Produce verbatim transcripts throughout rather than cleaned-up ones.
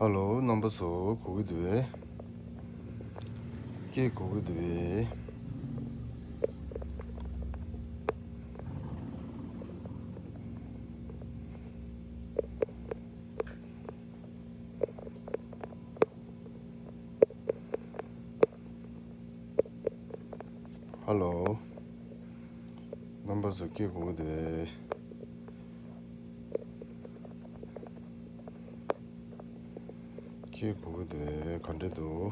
ཧ་ལོ། རྣམ་པ་ཚོ་གོ་གི་འདུག་གས། སྐད་གོ་གི་འདུག་གས། ཧ་ལོ། རྣམ་པ་ཚོ་སྐད་གོ་གི་འདུག་གས། སྐད་གོ་གི་འདུག་གས། ག་འདྲ་འདུག།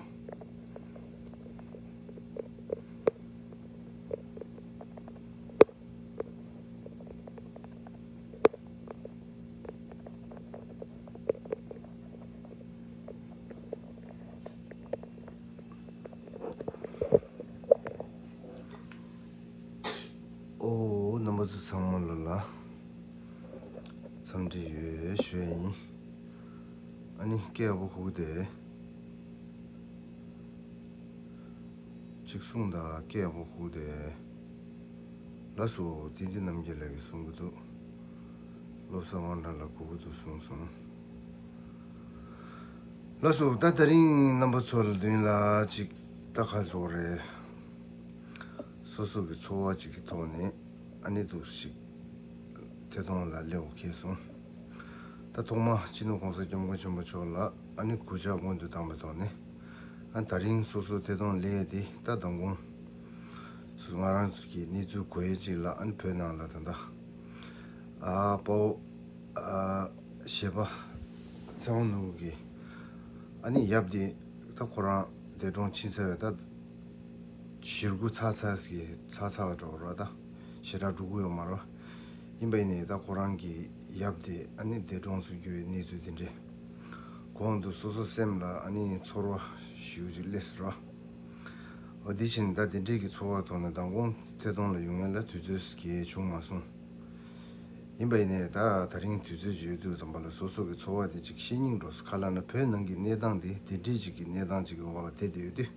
ཨོ། རྣམ་པ་ཚོ་ཚང་མ་ལོ་ལ་འཚམས་འདྲི་ཡོད་ཞུ་ཡ་ཡིན། ཨ་ནི་སྐད་ཡག་པོ་གོ་གི་འདུག་གས། གཅིག་གསུངས་དང་། སྐད་ཡག་པོ་གོ་གི་འདུག་གས། ལགས་སོ། བསྟན་འཛིན་རྣམ་རྒྱལ་ལགས་ཀྱིས་གསུང་གི་འདུག། བློ་བཟང་དབང་གྲགས་ལགས་གོ་གི་འདུག་གསུངས་སོང་། ལགས་སོ། ད་དེ་རིང་རྣམ་པ་ཚོ་ལ་མདུན་ལ་ཅིག་ད་ག་ཟེར་དགོས་རེད། སོ་སོ་གི་ཚོར་བ་ཅིག་གི་ཐོག་ནས་ཨ་ནི་འདུག་ཞིག་ཐད་གཏོང་ལ་སླེབས་འོ་ཁེལ་སོང་། ད་ཐོག་མ་སྤྱི་ནོར་༸གོང་ས་༸སྐྱབས་མགོན་ཆེན་པོ་མཆོག་ལ་ཨ་ནི་གུས་ཕྱག་སྔོན་དུ་བཏང་བའི་ཐོག་ནས། ཨ་ད་རིང་སོ་སོ་ཐད་གཏོང་སླེབས་ཡས་དེ་ད་མདང་དགོང་སོ་ང་རང་ཚོ་གི་གནས་ཚུལ་གོ་ཡས་ཅིག་ལ། ཨ་ནི་བོད་ནང་ལ་ད་ལྟ་ཨ་དཔའ་བོ་ཨ་གཞས་པ་ཚེ་དབང་ནོར་བུ་གི་ཨ་ནི་ཡབ་དེ་ད་ཁོ་རང་འདས་གྲོངས་ཕྱིན་ཚར་བས། ད་ཞེ་དགུ་ཚར་ཚར་གི་ཚར་ཚར་འགྲོ་ར། ད་ཞེ་དྲག་འགྲོ་གི་ཡོད་མ་རེད། ཡིན་པ་ཡིན་ནའི་ད་ཁོ་རང་གི་ཡབ་དེ་ཨ་ནི་འདས་གྲོངས་སུ་གྱུར་བའི་གནས་ཚུལ་དེ་འདྲས་གོ་འོང་དུས་སོ་སོ་སེམས་ལ་ཨ་ནི་ཚོར་བ་ཞེ་པོ་ཅིག་སླེབས་སོང་ར། འོ་དེ་བཞིན་ད་དེ་འདྲས་ཀྱི་ཚོར་བ་ཐོག་ནས་མདང་དགོང་ཐད་གཏོང་ལ་ཡོང་ཡས་ལ་དུས་ཚོད་གང་ཡང་བྱུང་མ་སོང་། ཡིན་པ་ཡིན་ནའི་ད་དེ་རིང་དུས་ཚོད་ཅིག་ཡོད་དུས་ཙམ་པ་ལ་སོ་སོ་གི་ཚོར་བ་དེ་ཅིག་བཤད་སྙིང་འདོད་སོང་། ག་རེ་ལབ་ན་བོད་ནང་གི་གནས་སྟངས་དེ་དེ་འདྲས་ཅིག་གི་གནས་སྟངས་ཅིག་གི་འོག་ལ་བསྡད་དེ་ཡོད་དུས།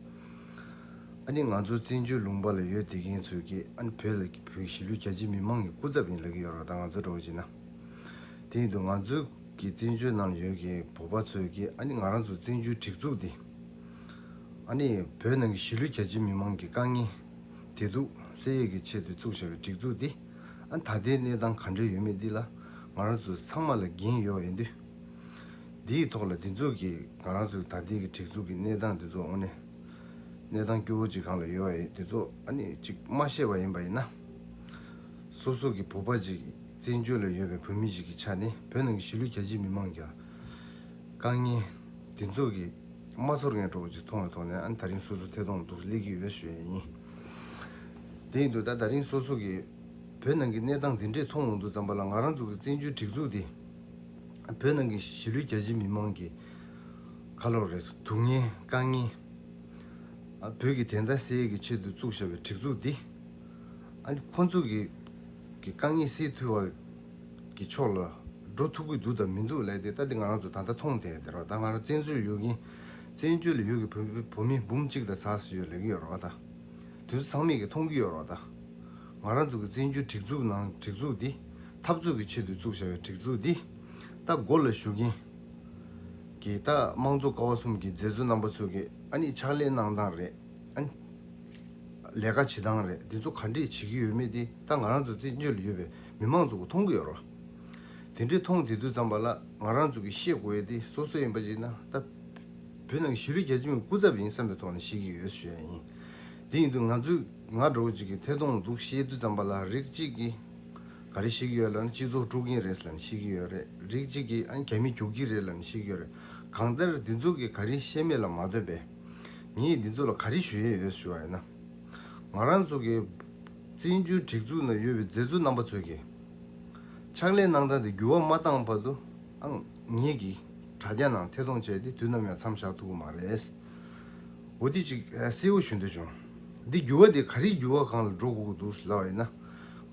ཨ་ནི་ང་ཚོ་བཙན་བྱོལ་ལུང་པ་ལ་ཡོད་བསྡད་མཁན་ཚོས་ཀྱིས་ཨ་ནི་བོད་ལ་བོད་གཞིས་ལུས་རྒྱ་ཆེ་མི་མང་གི་སྐུ་ཚབ་ཡིན་ལབ་ཀྱི་ཡོད་རེད། ད་ང་ཚོ་འདྲ་བོ་བྱས་ན། དེ་ཡིན་དུས་ང་ཚོ་གི་བཙན་བྱོལ་ནང་ཡོད་ཀྱི་བོད་པ་ཚོས་ཀྱིས་ཨ་ནི་ང་རང་ཚོ་བཙན་བྱོལ་སྒྲིག་འཛུགས་འདི། ཨ་ནི་བོད་ནང་གི་གཞིས་ལུས་རྒྱ་ཆེ་མི་མང་གི་དཀའ་ངལ་བདེ་སྡུག་སེལ་ཡས་ཀྱི་ཆེད་དུ་བཙུགས་བཞག་པའི་སྒྲིག་འཛུགས་འདི། ཨ་ནི་ད་ལྟའི་གནས་སྟངས་ག་འདྲ་ཡོད་མེད་འདི་ལ་ང་རང་ཚོ་ཚང་མ་ལ་འགན་ཡོད་པ་ཡིན་དུས། འདིའི་ཐོག་ལ་འདི་ཚོ་གིས་ང་རང་ཚོའི་ད་ལྟའི་གི་སྒྲིག་འཛུགས་ཀྱི་གནས་སྟངས་འདི་ཚོ་དངོས་གནས་གནས་སྟངས་སྐྱོ་བོ་ཅིག་སྒང་ལ་ཡོད་པ་ཡིན་འདི་ཚོ་ཨ་ནི་ཅིག་མ་ཤེས་པ་ཡིན་པ་ཡིན་ན། སོ་སོ་གི་བོད་པ་ཅིག་བཙན་བྱོལ་ལ་ཡོད་པའི་བོད་མི་ཞིག་གི་ཆ་ནས་བོད་ནང་གི་གཞིས་ལུས་རྒྱ་ཆེ་མི་མང་གི་དཀའ་ངལ་འདི་ཚོ་གི་མ་ཚོར་མཁན་འདྲ་བོ་ཅིག་མཐོང་བའི་ཐོག་ནས། ཨ་ནི་ད་རིང་སོ་སོ་ཐད་གཏོང་འདུག་སླེབས་ཀྱི་ཡོད་ཞུ་ཡས་ཡིན། དེ་ཡིན་དུས་ད་ད་རིང་སོ་སོ་གི་བོད་ནང་གི་གནས་སྟངས་འདི་འདྲས་མཐོང་འོང་དུས་ཙམ་པ་ལ་ང་རང་ཚོ་གི་བཙན་བྱོལ་སྒྲིག་འཛུགས་འདི། བོད་ནང་གི་གཞིས་ལུས་རྒྱ་ཆེ་མི་མང་གི་ག་ལབ་རེད། སྡུག་བསྔལ་དཀའ་ངལ། ཨ་བོད་ཀྱི་བདེན་མཐའ་གསལ་ཡས་ཀྱི་ཆེད་དུ་བཙུགས་བཞག་པའི་སྒྲིག་འཛུགས་འདི། ཨ་ནི་ཁོང་ཚོ་གི་གི་དཀའ་ངལ་སེལ་ཐུབ་པ་གི་ཕྱོགས་ལ་འགྲོ་ཐུབ་ཀྱི་འདུག་དང་མི་འདུག་ལབ་དེ་ད་འདི་ང་རང་ཚོ་ད་ལྟ་མཐོང་བསྡད་དེ་རེད། ད་ང་རང་བཙན་བྱོལ་ཡོད་མཁན་བཙན་བྱོལ་ལ་ཡོད་ཀྱི་བོད་བོད་མི་འབུམ་གཅིག་དང་ཚ་ཙམ་ཡོད་ལབ་ཀྱི་ཡོད་རེད་བ། ད་དེ་ཚོ་ཚང་མས་ཀྱི་མཐོང་གི་ཡོད་རེད་བ། ད་ང་རང་ཚོ་གི་བཙན་བྱོལ་སྒྲིག་འཛུགས་ནང་སྒྲིག་འཛུགས་འདི་འཐབ་རྩོད་ཀྱི་ཆེད་དུ་བཙུགས་བཞག་པའི་སྒྲིག་འཛུགས་འདི་ད་འགོ་ལ་ཞུགས་མཁན་གྱི་ད་དམངས་གཙོ་ཀ་བ་གསུམ་གྱི་མཛད་གཙོ་རྣམ་པ་ཚོ་གི་ཨ་ནི་ཕྱག་ལས་གནང་སྟངས་རེད། ཨ་ནི་ལས་ཀ་བྱེད་སྟངས་རེད། འདི་ཚོ་ག་འདྲས་བྱེད་ཀྱི་ཡོད་མེད་དེ་ད་ང་རང་ཚོ་བཙན་བྱོལ་ལ་ཡོད་པའི་མི་མང་ཚོ་གིས་མཐོང་གི་ཡོད་རེད། དེ་འདྲས་མཐོང་བསྡད་དུས་ཙམ་པ་ལ་ང་རང་ཚོ་གིས་ཤེས་དགོས་ཡས་དེ་སོ་སོ་ཡིན་པ་ཅིག་ན་ད་བོད་ནང་གི་གཞིས་ལུས་རྒྱ་ཆེ་མི་སྐུ་ཚབ་ཡིན་བསམ་པའི་ཐོག་ནས་བཤད་ཀྱི་ཡོད་ཞུ་ཡ་ཡིན། དེ་ཡིན་དུས་ང་ཚོས་ང་འདྲ་བོ་ཅིག་གིས་ཐད་གཏོང་འདུག་བཤད་དུས་ཙམ་པ་ལ་རིགས་གཅིག་གིས་ག་རེ་བཤད་ཀྱི་ཡོད་ལབ་ན་སྤྱི་ཚོགས་དཀྲུག་མཁན་རེད་ལབ་ནས་བཤད་ཀྱི་ཡོད་རེད། རིགས་གཅིག་གིས་ཨ་ནི་རྒྱ་མི་རྒྱུག་གི་རེད་ལབ་ནས་བཤད་ཀྱི་ཡོད་རེད། གང་ལྟར་འདི་ཚོ་གིས་ག་རེ་བཤད་མེད་ལ་མ་ལྟོས་པའི་ངས་འདི་ཚོ་ལ་ག་རེ་ཞུ་ཡས་ཡོད་ཞུ་བ་ཡིན་ན། ང་རང་ཚོ་གི་བཙན་བྱོལ་སྒྲིག་འཛུགས་ནང་ཡོད་པའི་མཛད་གཙོ་རྣམ་པ་ཚོས་ཀྱིས་ཕྱག་ལས་གནང་སྟངས་དེ་འགྱུར་བ་མ་བཏང་བར་དུ་ཨང་ངེད་ཀྱིས་དྲ་རྒྱ་ནང་ཐད་གཏོང་བྱས་ཏེ་དུས་ནམ་ཡང་མཚམས་བཞག་ཐུབ་ཀྱི་མ་རེད། འོ་དེ་ཅིག་གསལ་བོ་ཞུ་འདོད་བྱུང་། འདི་འགྱུར་བ་དེ་ག་རེའི་འགྱུར་བ་སྒང་ལ་འགྲོ་དགོས་ཀྱི་འདུག་ལབ་པ་ཡིན་ན།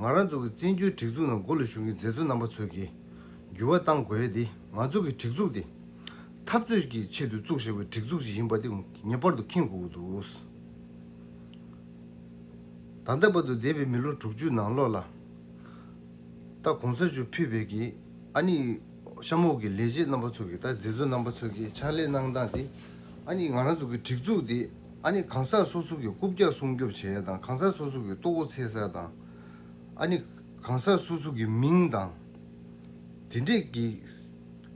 ང་རང་ཚོ་གི་བཙན་བྱོལ་སྒྲིག་འཛུགས་ནང་འགོ་ལ་ཞུགས་མཁན་མཛད་གཙོ་རྣམ་པ་ཚོས་ཀྱིས་འགྱུར་བ་གཏང་དགོས་ཡས་དེ་ང་ཚོ་གི་སྒྲིག་འཛུགས་དེ་འཐབ་རྩོད་ཀྱི་ཆེད་དུ་བཙུགས་བཞག་པའི་སྒྲིག་འཛུགས་ཤིག་ཡིན་པ་དེ་ངེས་པར་དུ་མཁྱེན་དགོས་ཀྱི་འདུག། ད་ལྟ་བར་དུ་འདས་པའི་མི་ལོ་དྲུག་ཅུ་ནང་ལོགས་ལ་ད་གོང་ས་མཆོག་ཕུད་པའི་གི་ཨ་ནི་ གཤམ་འོག་གི་ལས་བྱེད་རྣམ་པ་ཚོ་གིས་ད་མཛད་གཙོ་རྣམ་པ་ཚོ་གིས་ཕྱག་ལས་གནང་སྟངས་དེ། ཨ་ནི་ང་རང་ཚོ་གི་སྒྲིག་འཛུགས་དེ་ཨ་ནི་གང་ཟག་སོ་སོ་གི་རྐུབ་བཀྱག་སྲུང་སྐྱོབ་བྱེད་ཡ་དང་། གང་ཟག་སོ་སོ་གི་ལྟོ་གོས་འཚོལ་ས་དང་། ཨ་ནི་གང་ཟག་སོ་སོ་གི་མིང་དང་དེ་འདྲས་ཀྱི་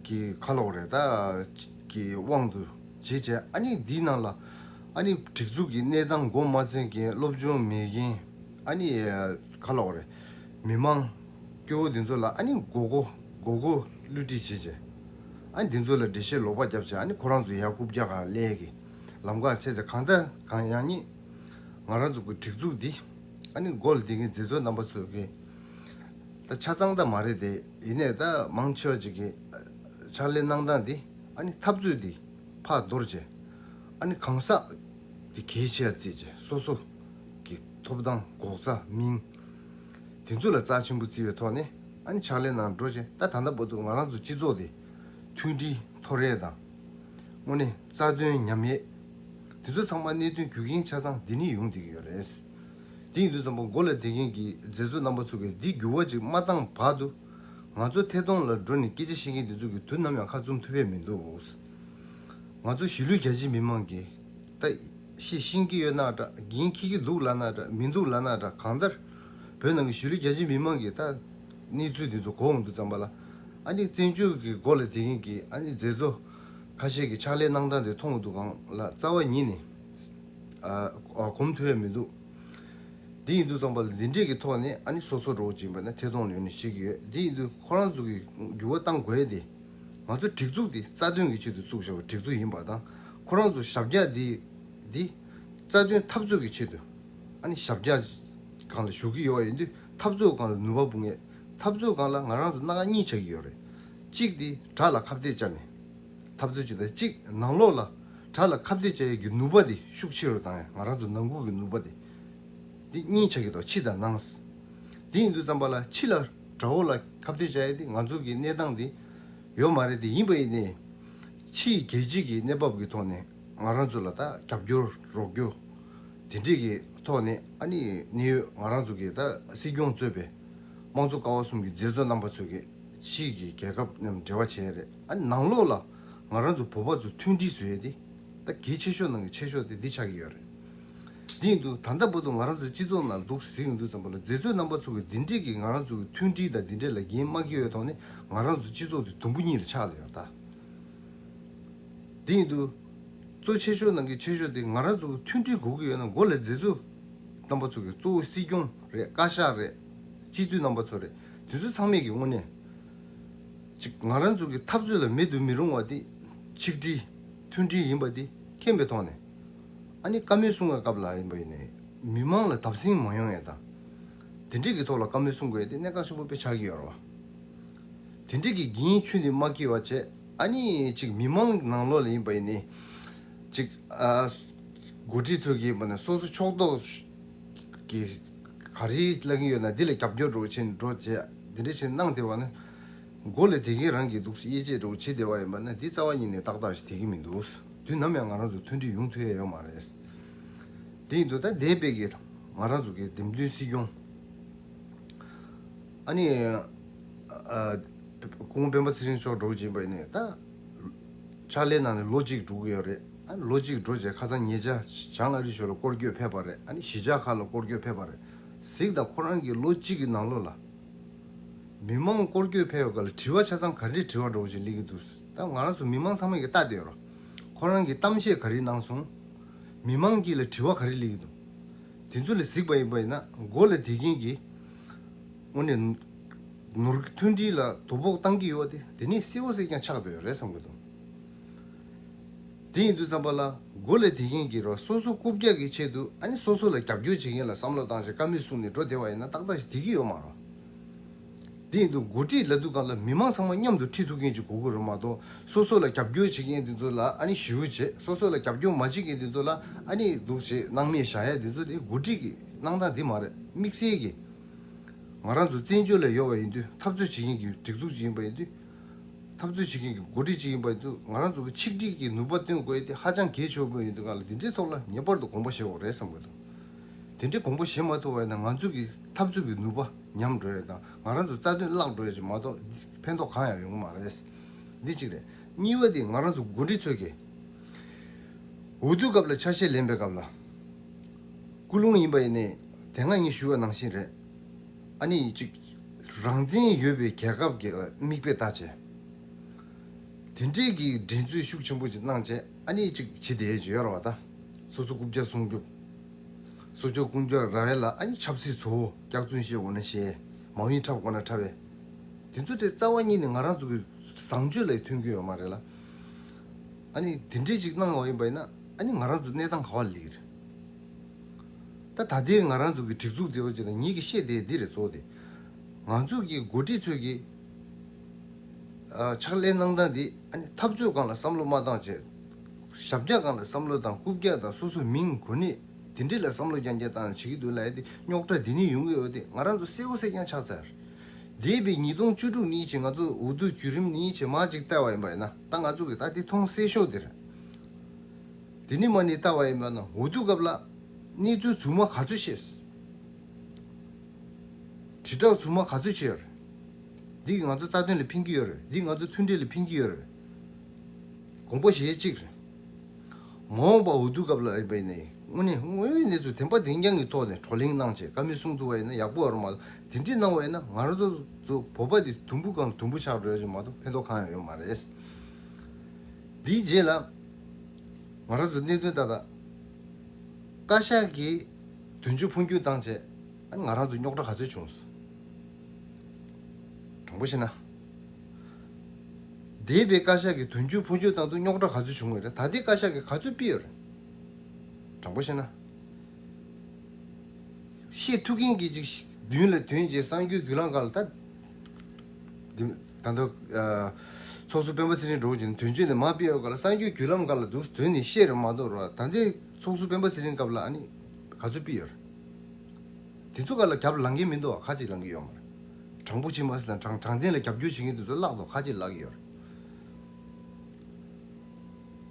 གི་ཁ་ལོག་རེད་ད་གི་དབང་དུ་བྱེད་བྱས། ཨ་ནི་འདིའི་ནང་ལ་ཨ་ནི་སྒྲིག་འཛུགས་ཀྱི་གནས་སྟངས་མགོ་མ་ཚོས་མཁན། སློབ་སྦྱོང་མེད་མཁན། ཨ་ནི་ཁ་ལོག་རེད། མི་མང་སྐྱོ་བོ་འདི་ཚོ་ལ་ཨ་ནི་མགོ་སྐོར་མགོ་སྐོར་བསླུ་བྲིད་བྱེད་བྱས། ཨ་ནི་འདི་ཚོ་ལ་འགྲེལ་བཤད་ལོག་པ་བརྒྱབ་བྱས། ཨ་ནི་ཁོ་རང་ཚོ་ཡར་རྐུབ་བཀྱག་ག་སླེབས་ཀྱི་ལམ་ཁ་བྱས་བྱས། གང་ལྟར་གང་ཡང་ཉིད་ང་རང་ཚོ་གི་སྒྲིག་འཛུགས་འདི་ཨ་ནི་མགོ་ལ་བསྡད་མཁན་མཛད་གཙོ་རྣམ་པ་ཚོ་གི་ད་ཆ་ཚང་ད་མ་རེད་དེ། ཡིན་ནའི་ད་མང་ཆེ་བ་ཅིག་གི་ཕྱག་ལས་གནང་སྟངས་འདི་ཨ་ནི་འཐབ་རྩོད་འདི་ཕར་དོར་བྱས། ཨ་ནི་གང་ཟག་འདི་གལ་ཆེ་བ་བརྩིས་བྱས། སོ་སོ་གི་ཐོབ་ཐང་། འགོག་རྩ། མིང་། དེ་ཚོ་ལ་རྩ་ཆེན་པོ་བརྩི་བའི་ཐོག་ནས་ཨ་ནི་ཕྱག་ལས་ནང་འགྲོ་བྱས། ད་ད་ལྟ་བར་དུ་ང་རང་ཚོ་སྤྱི་ཚོགས་དེ་མཐུན་སྒྲིལ་འཐོར་ཡས་དང་། དངོས་གནས་རྩ་དོན་ཉམས་ཡས། དེ་ཚོ་ཚང་མ་གནད་དོན་རྒྱུ་རྐྱེན་ཆ་ཚང་འདི་ནས་ཡོང་བསྡད་ཀྱི་ཡོད་རེད། དེ་ཡིན་དུས་ཙམ་པ་མགོ་ལ་བསྡད་མཁན་གྱི་མཛད་གཙོ་རྣམ་པ་ཚོ་གིས་འདི་འགྱུར་བ་ཅིག་མ་བཏང་བར་དུ། ང་ཚོ་ཐད་གཏོང་ལ་འགྲོ་ནས་སྐད་ཆ་བཤད་མཁན་འདི་ཚོ་གིས་དུས་ནམ་ཡང་ཁ་བཙུམ་ཐུབ་ཡས་མི་འདུག། ང་ཚོ་གཞིས་ལུས་རྒྱ་ཆེའི་མི་མང་གིས་ད་ཤེས་ཤེས་ཀྱི་ཡོད་ན་འདྲ། འགན་འཁྱེར་གྱི་འདུག་ལབ་ན་འདྲ། མི་འདུག་ལབ་ན་འདྲ། གང་ལྟར་བོད་ནང་གི་གཞིས་ལུས་རྒྱ་ཆེའི་མི་མང་གིས་ད་གནས་ཚུལ་འདི་ཚོ་གོ་འོང་དུས་ཙམ་པ་ལ། ཨ་ནི་བཙན་བྱོལ་གྱི་མགོ་ལ་བསྡད་མཁན་གྱི་ཨ་ནི་མཛད་གཙོ་ཁ་ཤས་ཀྱི་ཕྱག་ལས་གནང་སྟངས་དེ་མཐོང་འོང་དུས་སྒང་ལ་རྩ་བ་ཉིད་ནས་ཨ་ཨ་གོམས་ཐུབ་ཡས་མི་འདུག། འདི་ཡིན་དུས་ཙམ་པ་ལ་འདི་འདྲས་ཀྱི་ཐོག་ནས་ཨ་ནི་སོ་སོ་འགྲོ་བ་ཅིག་ཡིན་པ་ན་ཐད་གཏོང་ལ་ཡོང་ནས་བཤད་ཀྱི་ཡོད། འདི་ཡིན་དུས་ཁོ་རང་ཚོ་གིས་འགྱུར་བ་གཏང་དགོས་ཡས་དེ། ང་ཚོ་སྒྲིག་འཛུགས་འདི་རྩ་དོན་གྱི་ཆེད་དུ་བཙུགས་བཞག་པའི་སྒྲིག་འཛུགས་ཡིན་པ་དང་། ཁོ་རང་ཚོ་ཞབས་བཀྱག་འདི་འདི་རྩ་དོན་འཐབ་རྩོད་ཀྱི་ཆེད་དུ་ཨ་ནི་ཞབས་བཀྱག་སྒང་ལ་ཞུགས་ཀྱི་ཡོད་པ་ཡིན་དུས། འཐབ་རྩོད་སྒང་ལ་ནུས་པ་སྤུངས་ཡས། འཐབ་རྩོད་སྒང་ལ་ང་རང་ཚོ་སྣ་ཁ་གཉིས་ཆགས་ཀྱི་ཡོད་རེད། གཅིག་དེ་དགྲ་ལ་ཁ་གཏད་བཅག་ནས་འཐབ་རྩོད་བྱེད་དང་། གཅིག་ནང་ལོགས་ལ་དགྲ་ལ་ཁ་གཏད་བཅག་ཡས་ཀྱི་ནུས་པ་དེ་ཤུགས་ཆེ་རུ་བཏང་ཡས། ང་རང་ཚོ་ནང་ཁུལ་གྱི་ནུས་པ་དེ། འདི་གཉིས་ཆགས་ཀྱི་འདུག། ཕྱི་དང་ནང་། འདི་ཡིན་དུས་ཙམ་པ་ལ་ཕྱི་ལ་དགྲ་བོ་ལ་ཁ་གཏད་བཅག་ཡས་དེ་ང་ཚོ་གི་གནས་སྟངས་དེ་ཡོད་མ་རེད། དེ་ཡིན་པ་ཡིན་ནའི་ཕྱིའི་རྒྱལ་སྤྱི་གི་གནས་བབ་ཀྱི་ཐོག་ནས་ང་རང་ཚོ་ལ་ད་རྒྱབ་སྐྱོར་རོགས་སྐྱོར་དེ་འདྲས་ཀྱི་ཐོག་ནས། ཨ་ནི་གནད་ཡོད་ང་རང་ཚོ་གི་ད་སྲིད་སྐྱོང་གཙོས་པའི་དམངས་གཙོ་ཀ་བ་གསུམ་གྱི་མཛད་གཙོ་རྣམ་པ་ཚོ་གིས་ཕྱིའི་གི་རྒྱལ་ཁབ་རྣམས་འབྲེལ་བ་བྱས་རེད། ཨ་ནི་ནང་ལོགས་ལ་ང་རང་ཚོ་བོད་པ་ཚོ་མཐུན་སྒྲིལ་བཟོ་ཡས་དེ་ད་གལ་ཆེ་ཤོས་ནང་གི་ཆེ་ཤོས་དེ་འདི་ཆགས་ཀྱི་ཡོད་རེད། འདི་ཡིན་དུས་ད་ལྟ་བར་དུ་ང་རང་ཚོའི་སྤྱི་ཚོགས་ནང་འདུག་ཟེར་ཡོང་དུས་ཙམ་པ་ལ། མཛད་གཙོ་རྣམ་པ་ཚོ་གིས་འདི་འདྲས་ཀྱི་ང་རང་ཚོ་གི་མཐུན་སྒྲིལ་དང་འདི་འདྲས་ལ་འགན་མ་འཁྱེར་བའི་ཐོག་ནས་ང་རང་ཚོ་སྤྱི་ཚོགས་དེ་དུམ་བུ་གཉིས་ལ་ཆགས་བསྡད་ཡོད་རེད་ད། འདི་ཡིན་དུས་གཙོ་ཆེ་ཤོས་ནང་གི་ཆེ་ཤོས་དེ་ང་རང་ཚོ་གི་མཐུན་སྒྲིལ་དགོས་ཀྱི་ཡོད་ན། མགོ་ལ་མཛད་གཙོ་རྣམ་པ་ཚོ་གི། གཙོ་བོ་སྲིད་སྐྱོང་རེད། བཀའ་ཤག་རེད། སྤྱི་འཐུས་རྣམ་པ་ཚོ་རེད། དེ་ཚོ་ཚང་མས་ཀྱི་དངོས་གནས་ཅིག་ང་རང་ཚོ་གི་འཐབ་རྩོད་ལ་མེད་དུ་མི་རུང་བ་དེ་ཆིག་སྒྲིལ་མཐུན་སྒྲིལ་ཡིན་པ་དེ་མཁྱེན་པའི་ཐོག་ནས། ཨ་ནི་བཀའ་མོལ་གསུང་བའི་སྐབས་ལ་ཡིན་པ་ཡིན་ནའི་མི་མང་ལ་བརྡབ་གསིག་མ་ཡོང་ཡས་དང་། དེ་འདྲས་ཀྱི་ཐོག་ལ་བཀའ་མོལ་གསུང་དགོས་ཡས་དེ་གནད་འགག་ཆེན་པོ་དཔེ་ཆགས་ཀྱི་ཡོད་རེད་བ། དེ་འདྲས་ཀྱི་འགན་ཁྱོན་ནས་མ་འཁྱེར་བ་བྱས། ཨ་ནི་ཅིག་མི་མང་ནང་ལོགས་ལ་ཡིན་པ་ཡིན་ནའི་ཅིག་ཨ་འགོ་ཁྲིད་ཚོ་གིས་ཡིན་པ་ནས་སོ་སོ་ཕྱོགས་གཏོགས་ཀྱི་ག་རེ་ལབ་ཀྱི་ཡོད་ན་འདི་ལ་རྒྱབ་སྐྱོར་འགྲོ་བྱེད་འགྲོ་བྱེད་འདི་འདྲ་བྱེད་གནང་བསྡད་པ་ནི། མགོ་ལ་བསྡད་མཁན་རང་གིས་འདུག་སེ་དབྱེ་འབྱེད་འགྲོ་བྱེད་བསྡད་པ་ཡིན་པ་ན། འདི་རྩ་བ་ཉིད་ནས་ཏག་ཏག་ཞིག་བསྡད་ཀྱི་མི་འདུག། དུས་ནམ་ཡང་ང་རང་ཚོ་མཐུན་སྒྲིལ་ཡོང་ཐུབ་ཡས་ཡོད་མ་རེད། དེ་ཡིན་དུས་ད་འདས་པའི་གི་ང་རང་ཚོ་གི་འདེམས་ཐོན་སྲིད་སྐྱོང་ཨ་ནི་ཨ་སྐུ་ངོ་སྤེན་པ་ཚེ་རིང་མཆོག་འགྲོ་བཞིན་པ་ཡིན་ནའི་ད་ཕྱག་ལས་གནང་ནས་ལོ་གཅིག་འགྲོ་གི་ཡོད་རེད། ཨ་ལོ་གཅིག་འགྲོ་རྗེས་ཁ་སང་ཉེ་ཆར་བྱང་ཨ་རི་ཞོར་ལ་སྐོར་སྐྱོད་ཕེབས་པ་རེད། ཨ་ནི་གཞིས་ཆགས་ཁག་ལ་སྐོར་སྐྱོད་ཕེབས་པ་རེད། གཟིགས་དང་། ཁོ་རང་གིས་ལོ་གཅིག་གི་ནང་ལོགས་ལ་མི་མང་སྐོར་སྐྱོད་ཕེབས་པའི་སྐབས་ལ་དྲི་བ་ཆ་ཚང་ག་རེ་དྲི་བ་འདྲ་བོ་ཞིག་སླེབས་ཀྱི་འདུག། ད་ང་རང་ཚོ་མི་མང་ཚང་མས་ཀྱིས་ལྟ་བསྡད་ཡོད་རེད། ཁོ་རང་གིས་གཏམ་བཤད་ག་རེ་གནང་སོང་། མི་མང་གིས་ལ་དྲི་བ་ག་རེ་སླེབས་ཀྱི་འདུག། དེ་ཚོ་ལ་གཟིགས་པ་ཡིན་པ་ཡིན་ན། མགོ་ལ་བསྡད་མཁན་གྱིས་དངོས་གནས་ནོར་མཐུན་སྒྲིལ་ལ་དོ་ཕོག་བཏང་གི་ཡོད་པ་དེ་དེ་ནས་གསལ་པོ་གསལ་རྐྱང་ཆགས་བསྡད་ཡོད་རེད་བསམ་གྱི་འདུག། དེ་ཡིན་དུས་ཙམ་པ་ལ་མགོ་ལ་བསྡད་མཁན་གྱིས་རོ་སོ་སོ་རྐུབ་བཀྱག་གི་ཆེད་དུ། ཨ་ནི་སོ་སོ་ལ་རྒྱབ་སྐྱོར་བྱེད་མཁན་ལ་བསམ་བློ་བཏང་བྱས་བཀའ་མོལ་གསུངས་ནས་འགྲོ་བསྡད་པ་ཡིན་ན་ཏག་ཏག་ཞིག་བསྡད་ཀྱི་ཡོད་མ་རེད། དེ་ཡིན་དུས་འགོ་ཁྲིད་ལབ་དུས་སྒང་ལ་མི་མང་ཚང་མ་མཉམ་དུ་ཁྲིད་ཐུབ་མཁན་ཅིག་དགོས་ཀྱི་རེད་མ་གཏོགས། སོ་སོ་ལ་རྒྱབ་སྐྱོར་བྱེད་མཁན་དེ་ཚོ་ལ་ཨ་ནི་ཞེ་པོ་བྱེད། སོ་སོ་ལ་རྒྱབ་སྐྱོར་མ་བྱེད་མཁན་དེ་ཚོ་ལ་ཨ་ནི་འདུག་བྱེད། སྣང་མེད་བཞག་ཡ་དེ་ཚོ་དེ་འགོ་ཁྲིད་ཀྱི་གནང་སྟངས་དེ་མ་རེད། དམིགས་བསལ་གྱི་ང་རང་ཚོ་བཙན་བྱོལ་ལ་ཡོད་པ་ཡིན་དུས། འཐབ་རྩོད་བྱེད་མཁན་གྱི་སྒྲིག་འཛུགས་ཅིག་ཡིན་པ་ཡིན་དུས། འཐབ་རྩོད་བྱེད་མཁན་གྱི་འགོ་ཁྲིད་ཅིག་ཡིན་པ་ཡིན་དུས། ང་རང་ཚོ་གི་ཆིག་སྒྲིལ་གྱི་ནུས་པ་བཏོན་དགོས་ཡ་དེ་ཧ་ཅང་གལ་ཆེན་པོ་ཡིན་དུས་སྒང་ལ། དེ་འདྲའི་ཐོག་ལ་ངེས་པར་དུ་དགོངས་པ་བཞེས་དགོས་རེད་བསམ་གྱི་འདུག། དེ་འདྲའི་དགོངས་པ་བཞེས་མ་ཐུབ་པ་ཡིན་ན་ང་ཚོ་གི་འཐབ་རྩོད་ཀྱི་ནུས་པ་ཉམས་འགྲོ་ཡ་དང་། ང་རང་ཚོ་རྩ་དོན་བརླག་འགྲོ་ཡ་ཅིག་མ་གཏོགས་ཕན་ཐོགས་གང་ཡང་ཡོང་གི་མ་རེད། འདི་གཅིག་རེད། གཉིས་པ་དེ་ང་རང་ཚོ་འགོ་ཁྲིད་ཚོས་ཀྱི་འོས་བསྡུ་སྐབས་ལ་ཆ་ཤས་ལེན་པའི་སྐབས་ལ། སྐུལ་སློང་ཡིན་པ་ཡིན་ནའི་དེ་སྔ་ངས་ཞུས་པ་ནང་བཞིན་རེད། ཨ་ནི་གཅིག་རང་བཙན་ཡོད་པའི་རྒྱལ་ཁབ་ཀྱི་མིག་དཔེ་ལྟ་བྱས། དེ་འདྲས་ཀྱི་འགྲན་རྩོད་ཤུགས་ཆེན་པོ་ཅིག་གནང་བྱས་ཨ་ནི་གཅིག་བྱེད་བསྡད་ཀྱི་ཡོད་རེད་བ་ད། སོ་སོ་རྐུབ་བཀྱག་སྲུང་སྐྱོབ། སོ་སོ་རྐུབ་བཀྱག་ར་བའི་ལ་ཨ་ནི་ཆབ་སྲིད་བཟོ་བོ་སྐྱག་རྫུན་བཤད་དགོས་ན་བཤད། མ་འོས་འཁྲབ་དགོས་ན་འཁྲབ་པས། དེ་ཚོ་དེ་རྩ་བ་ཉིད་ནས་ང་རང་ཚོ་གི་བཟང་སྤྱོད་ལ་མཐུན་གྱི་ཡོད་མ་རེད་ལ། ཨ་ནི་དེ་འདྲས་ཅིག་གནང་བ་ཡིན་པ་ཡིན་ན་ཨ་ནི་ང་རང་ཚོ་གནས་སྟངས་ག་བ་ལ་སླེབས་ཀྱི་རེད། ད་ད་ལྟའི་ང་རང་ཚོ་གི་སྒྲིག་འཛུགས་དེ་བ་ཅིག་ལ་ངེད་ཀྱི་བཤད་དེ་འདི་རེད་གཙོ་བོ་དེ། ང་ཚོ་གི་འགོ་ཁྲིད་ཚོས་ཀྱི་ཨ་ཕྱག་ལས་གནང་སྟངས་འདི་ཨ་ནི་འཐབ་རྩོད་སྒང་ལ་བསམ་བློ་མ་བཏང་བྱས། ཞབས་བཀྱག་སྒང་ལ་བསམ་བློ་བཏང་རྐུབ་བཀྱག་དང་སོ་སོ་མིང་གོ་གནས་དེ་འདྲས་ལ་བསམ་བློ་རྐྱང་རྐྱང་བཏང་བྱེད་ཀྱི་འདུག་ལབ་ཡ་དེ་རྙོག་དྲ་འདི་ནས་ཡོང་གི་ཡོད་དེ་ང་རང་ཚོ་གསལ་པོ་གསལ་རྐྱང་ཆགས་ཚར། འདས་པའི་ཉིས་སྟོང་བཅུ་དྲུག་ནས་བྱས་ང་ཚོ་འོས་བསྡུ་བརྒྱུད་རིམ་ནས་བྱས་མར་ཅིག་བལྟ་བ་ཡིན་པ་ཡིན་ན་ད་ང་ཚོ་གི་ད་དེ་མཐོང་གསལ་ཤོས་དེ་རེད། དེ་ནས་མར་ནས་བལྟ་བ་ཡིན་པ་ན་འོས་བསྡུ་སྐབས་ལ་གནས་ཚུལ་རྫུན་མ་ག་ཚོད་བཤད། དྲིལ་བསྒྲགས་རྫུན་མ་ག་ཚོད་བྱས་ཡོད་རེད། འདི་གིས་ང་ཚོ་རྩ་དོན་ལ་ཕན་གྱི་ཡོད་རེད། འདི་ང་ཚོ་མཐུན་སྒྲིལ་ལ་ཕན་གྱི་ཡོད་རེད། དགོངས་པ་བཞེས་གཅིག་རེད། མ་འོངས་པ་འོས་བསྡུ་སྐབས་ལ་ཡིན་པ་ཡིན་ནའི་དངོས་གནས་དངོས་ཡོད་གནས་ཚུལ་བདེན་པ་བདེན་རྐྱང་གི་ཐོག་ནས་བགྲོ་གླེང་གནང་བྱས་བཀའ་མོལ་གསུང་ཐུབ་པ་ཡིན་ན་ཡག་པོ་ཡོད་རེད་མ་གཏོགས་དེ་འདྲས་གནང་བ་ཡིན་ན་ང་རང་ཚོ་ཚོ་བོད་པ་དེ་དུམ་བུ་གང་དུམ་བུ་ཆགས་འགྲོ་ཡ་ཅིག་མ་གཏོགས་ཕན་ཐོགས་གང་ཡང་ཡོད་མ་རེད། དེའི་རྗེས་ལ་ང་རང་ཚོ་གནད་དོན་ཏག་ཏག་བཀའ་ཤག་གིས་དོན་གཅོད་འཕོ་འགྱུར་བཏང་བྱས་ང་རང་ཚོ་རྙོག་དྲ་ག་ཚོད་བྱུང་སོང་། དྲང་པོ་བཤད་ན། འདས་པའི་བཀའ་ཤག་གིས་དོན་གཅོད་འཕོ་འགྱུར་བཏང་དུས་རྙོག་དྲ་ག་ཚོད་བྱུང་བ་རེད། ད་ལྟའི་བཀའ་ཤག་གིས་ག་ཚོད་ཕུལ་ཡོད་རེད། དྲང་པོ་བཤད་ན། བཤད་ཐུབ་མཁན་གྱི་ཅིག་མདུན་ལ་དོན་བྱས་གསར་འགྱུར་བརྒྱུད་ལམ་ཁག་ལ་ད། འདི་ད་ལྟ་ཨ། ཚོགས་གཙོ་སྤེན་པ་ཚེ་རིང་འགྲོ་བཞིན་དོན་གཅོད་ནས་མར་ཕུལ་ཡོད་སྐབས་ལ་གསར་འགྱུར་བརྒྱུད་ལམ་ཁག་ལ་འདུག་དོན་ནས་བཤད་རེད་མ་གཏོགས་རོ་ད་ལྟའི་ཚོགས་གཙོ་སྤེན་པ་ཚེ་རིང་སྐབས་ལ་ཨ་ནི་ག་ཚོད་ཕུལ་ཡོད་རེད། དེ་ཚོ་ག་ལ་རྒྱབ་ལངས་ཀྱི་མི་འདུག་བ། ཁ་ཅིག་ལངས་ཀྱི་ཡོད་མ་རེད། དྲང་པོ་ཅིག་མ་ཟེར་ན་དྲང་དྲང་བདེན་ལ་རྒྱབ་སྐྱོར་བྱེད་མཁན་དེ་ཚོ་བརླག་འདུག་ཁ་ཅིག་ལངས་ཀྱི་ཡོད་རེད།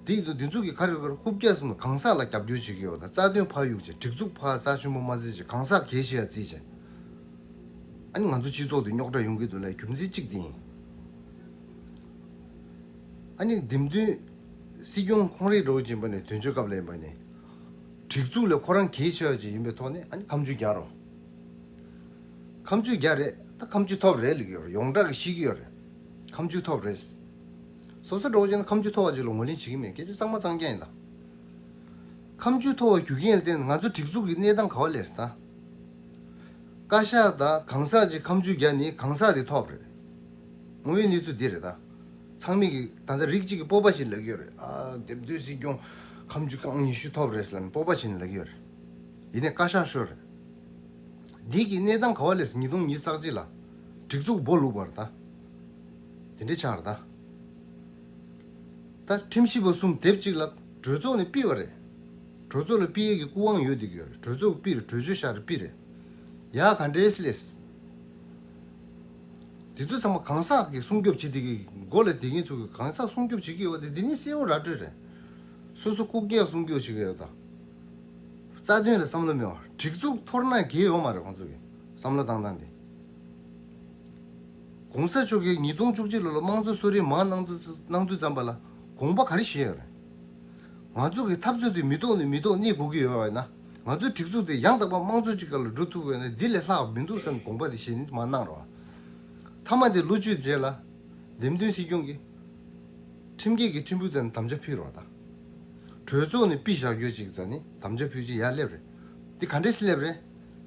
དེ་ཡིན་དུས་དེ་ཚོ་གི་ག་རེ་ག་རེ་ཧུབ་རྒྱག་སོང་ན་གང་ཟག་ལ་རྒྱབ་སྐྱོར་བྱེད་ཀྱི་ཡོད་ད། རྩ་དོན་ཕར་གཡུག་བྱས་སྒྲིག་འཛུགས་ཕར་རྩ་ཆེན་པོ་མ་བརྩིས་བྱས་གང་ཟག་གལ་ཆེ་ཡ་བརྩིས་བྱས། ཨ་ནི་ང་ཚོ་སྤྱི་ཚོགས་དེ་རྙོག་དྲ་ཡོང་གི་འདུག་ལ་རྒྱུ་མཚན་གཅིག་དེ་ཡིན། ཨ་ནི་འདེམས་ཐོན་སྲིད་སྐྱོང་ཁོང་རེ་འགྲོ་བཞིན་པ་ནས་དོན་གཅོད་སྐབས་ལ་ཡིན་པ་ནས། སྒྲིག་འཛུགས་ལས་ཁོ་རང་གལ་ཆེ་བ་ཅིག་ཡིན་པའི་ཐོག་ནས་ཨ་ནི་ཁ་མཆུ་རྒྱག་རོགས། ཁ་མཆུ་རྒྱག་རེད་ད། ཁ་མཆུ་ཐོབ་རེད་ལབ་ཀྱི་ཡོད་རེད། ཡོངས་གྲགས་ཀྱི་ཤེས་ཀྱི་ཡོད་རེད། ཁ་མཆུ་ཐོབ་རེད། སོ་སོ་འགྲོ་བཞིན་ཁ་མཆུ་ཐོབ་པ་ཅིག་ལ་ངོས་ལེན་བྱེད་ཀྱི་མེད། སྐད་ཆ་གཙང་མ་གཙང་རྐྱང་ཡིན་ད། ཁ་མཆུ་ཐོབ་པ་རྒྱུ་རྐྱེན་ལ་བརྟེན་ང་ཚོ་སྒྲིག་འཛུགས་ཀྱི་གནས་སྟངས་ག་བ་སླེབས་ད། བཀའ་ཤག་དང་གང་ཟག་ཅིག་ཁ་མཆུ་རྒྱག་ནས་གང་ཟག་དེ་ཐོབ་རེད། དངོས་ཡོད་གནས་ཚུལ་འདི་རེད་ད། ཚང་མས་ཀྱི་ད་ལྟ་རིགས་གཅིག་གི་སྤོབས་པ་བྱས་ནས་ལབ་ཀྱི་ཡོད་རེད། ཨ་འདེམས་ཐོན་སྲིད་སྐྱོང་ཁ་མཆུ་རྐང་ཉི་ཤུ་ཐོབ་རེད་ཟེར་ནས་སྤོབས་པ་བྱས་ནས་ལབ་ཀྱི་ཡོད་རེད། ཡིན་ནའི་བཀའ་ཤག་ཤོར་རེད། འདི་གི་གནས་སྟངས་ག་བ་སླེབས་སོང་། ཉིས་སྟོང་ཉི་ཤུ་རྩ་གཅིག་ལ་སྒྲིག་འཛུགས་སྦོ་ལུག་པ་རེད་ད། དེ་འདྲའི་ཆགས་རེད་ད། ད་ཁྲིམས་ཞིབ་པ་གསུམ་སྡེབ་གཅིག་ལ་གྲོས་ཚོགས་ནས་ཕུད་པ་རེད། གྲོས་ཚོགས་ལ་ཕུད་ཡས་ཀྱི་སྐུ་དབང་ཡོད་བསྡད་ཀྱི་ཡོད་རེད། གྲོས་ཚོགས་ཕུད་རེད། གྲོས་ཆོད་བཞག་རེད། ཕུད་རེད། ཡ་ག་འདྲས་སླེབས། དེ་ཚོ་ཚང་མ་གང་ཟག་གིས་སྲུང་སྐྱོབ་བྱེད་བསྡད་ཀྱི་མགོ་ལ་བསྡད་མཁན་ཚོ་གིས་གང་ཟག་སྲུང་སྐྱོབ་བྱེད་ཀྱི་ཡོད་པ་དེ་འདི་ནི་གསལ་བོ་ར་སྤྲོད་རེད། སོ་སོ་རྐུབ་བཀྱག་སྲུང་སྐྱོབ་བྱེད་ཀྱི་ཡོད་དང་། རྩ་དོན་ལ་བསམ་བློ་མེད་པ། སྒྲིག་འཛུགས་འཐོར་ན་འགལ་ཡོད་མ་རེད་ཁོང་ཚོ་གི་བསམ་བློ་བཏང་སྟངས་དེ། ༸གོང་ས་མཆོག་གིས་ཉིས་སྟོང་བཅུ་གཅིག་ལོ་ལ་དམངས་གཙོ་གསོལ་རས་མར་གནང་དུས་གནང་དུས་ཙམ་པ་ལ་དགོངས་པ་ག་རེ་བཞེས་ཡོད་རེད། ང་ཚོ་གི་འཐབ་རྩོད་དེ་མི་ཐོག་ནས་མི་ཐོག་གནས་དགོས་ཀྱི་ཡོད་པ་ཡིན་ན། ང་ཚོའི་སྒྲིག་འཛུགས་དེ་ཡང་དག་པ་དམངས་གཙོ་གཅིག་སྒང་ལ་འགྲོ་ཐུབ་པ་ཡིན་ན་འདི་ལས་ལྷག་མི་འདུག་བསམ་དགོངས་པ་དེ་བཞེས་ནས་མར་གནང་རོགས། མཐའ་མ་དེ་ལོ་བཅུའི་རྗེས་ལ་འདེམས་ཐོན་སྲིད་སྐྱོང་གིས་ཁྲིམས་འགལ་གྱི་ཁྲིམས་དཔོན་རྩ་ནས་དམ་བཅའ་ཕུལ་རོགས་དང་། གྲོས་ཚོགས་ནས་ཕུད་བཞག་རྒྱུ་ཅིག་རྩ་ནས་དམ་བཅའ་ཕུལ་ཅིག་ཡར་སླེབས་རེད། འདི་ག་འདྲས་སེ་སླེབས་རེད།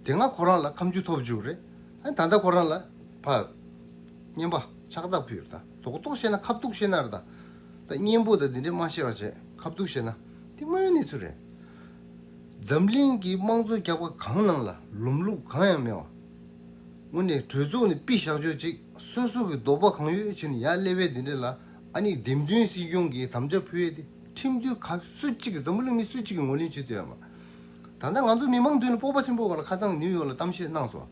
དེ་སྔ་ཁོ་རང་ལ་ཁ་མཆུ་ཐོབ་བཅུག་རེད། ཨ་ད་ལྟ་ཁོ་རང་ལ་ཕ་རྔན་པ་ཕྱག་རྟགས་ཕུལ་རེད་ད། རྡོག་རྡོག་བཤད་ན་ཁ་བཏུག་བཤད་ན་རེད་ད། ད་སྙན་པོ་དང་འདི་འདྲས་མ་བཤད་པ་བྱས་ཁ་བཏུག་བཤད་ན་དེ་དངོས་ཡོད་གནས་ཚུལ་རེད། འཛམ་གླིང་གི་དམངས་གཙོ་རྒྱལ་ཁབ་གང་ནང་ལ་ལམ་ལུགས་གང་ཡང་མེད་པ། དངོས་གནས་གྲོས་ཚོགས་ནས་ཕུད་བཞག་རྒྱུ་ཅིག་སོ་སོ་གི་འདོད་པ་གང་ཡོད་བྱས་ནས་ཡར་སླེབས་པའི་འདི་འདྲས་ལ་ཨ་ནི་འདེམས་ཐོན་སྲིད་སྐྱོང་གིས་དམ་བཅའ་ཕུལ་ཡས་དེ་ཁྲིམས་མཐུན་ག་སུ་གཅིག་གིས་འཛམ་བུ་གླིང་མི་སུ་གཅིག་གིས་ངོས་ལེན་བྱེད་ཐུབ་ཡོད་མ་རེད། ད་ལྟ་ང་ཚོ་མི་མང་མདུན་ལ་སྤོབས་པ་ཆེན་པོ་སྒང་ལ་ཁ་སང་ནིའུ་ཡོག་ལ་གཏམ་བཤད་གནང་སོང་།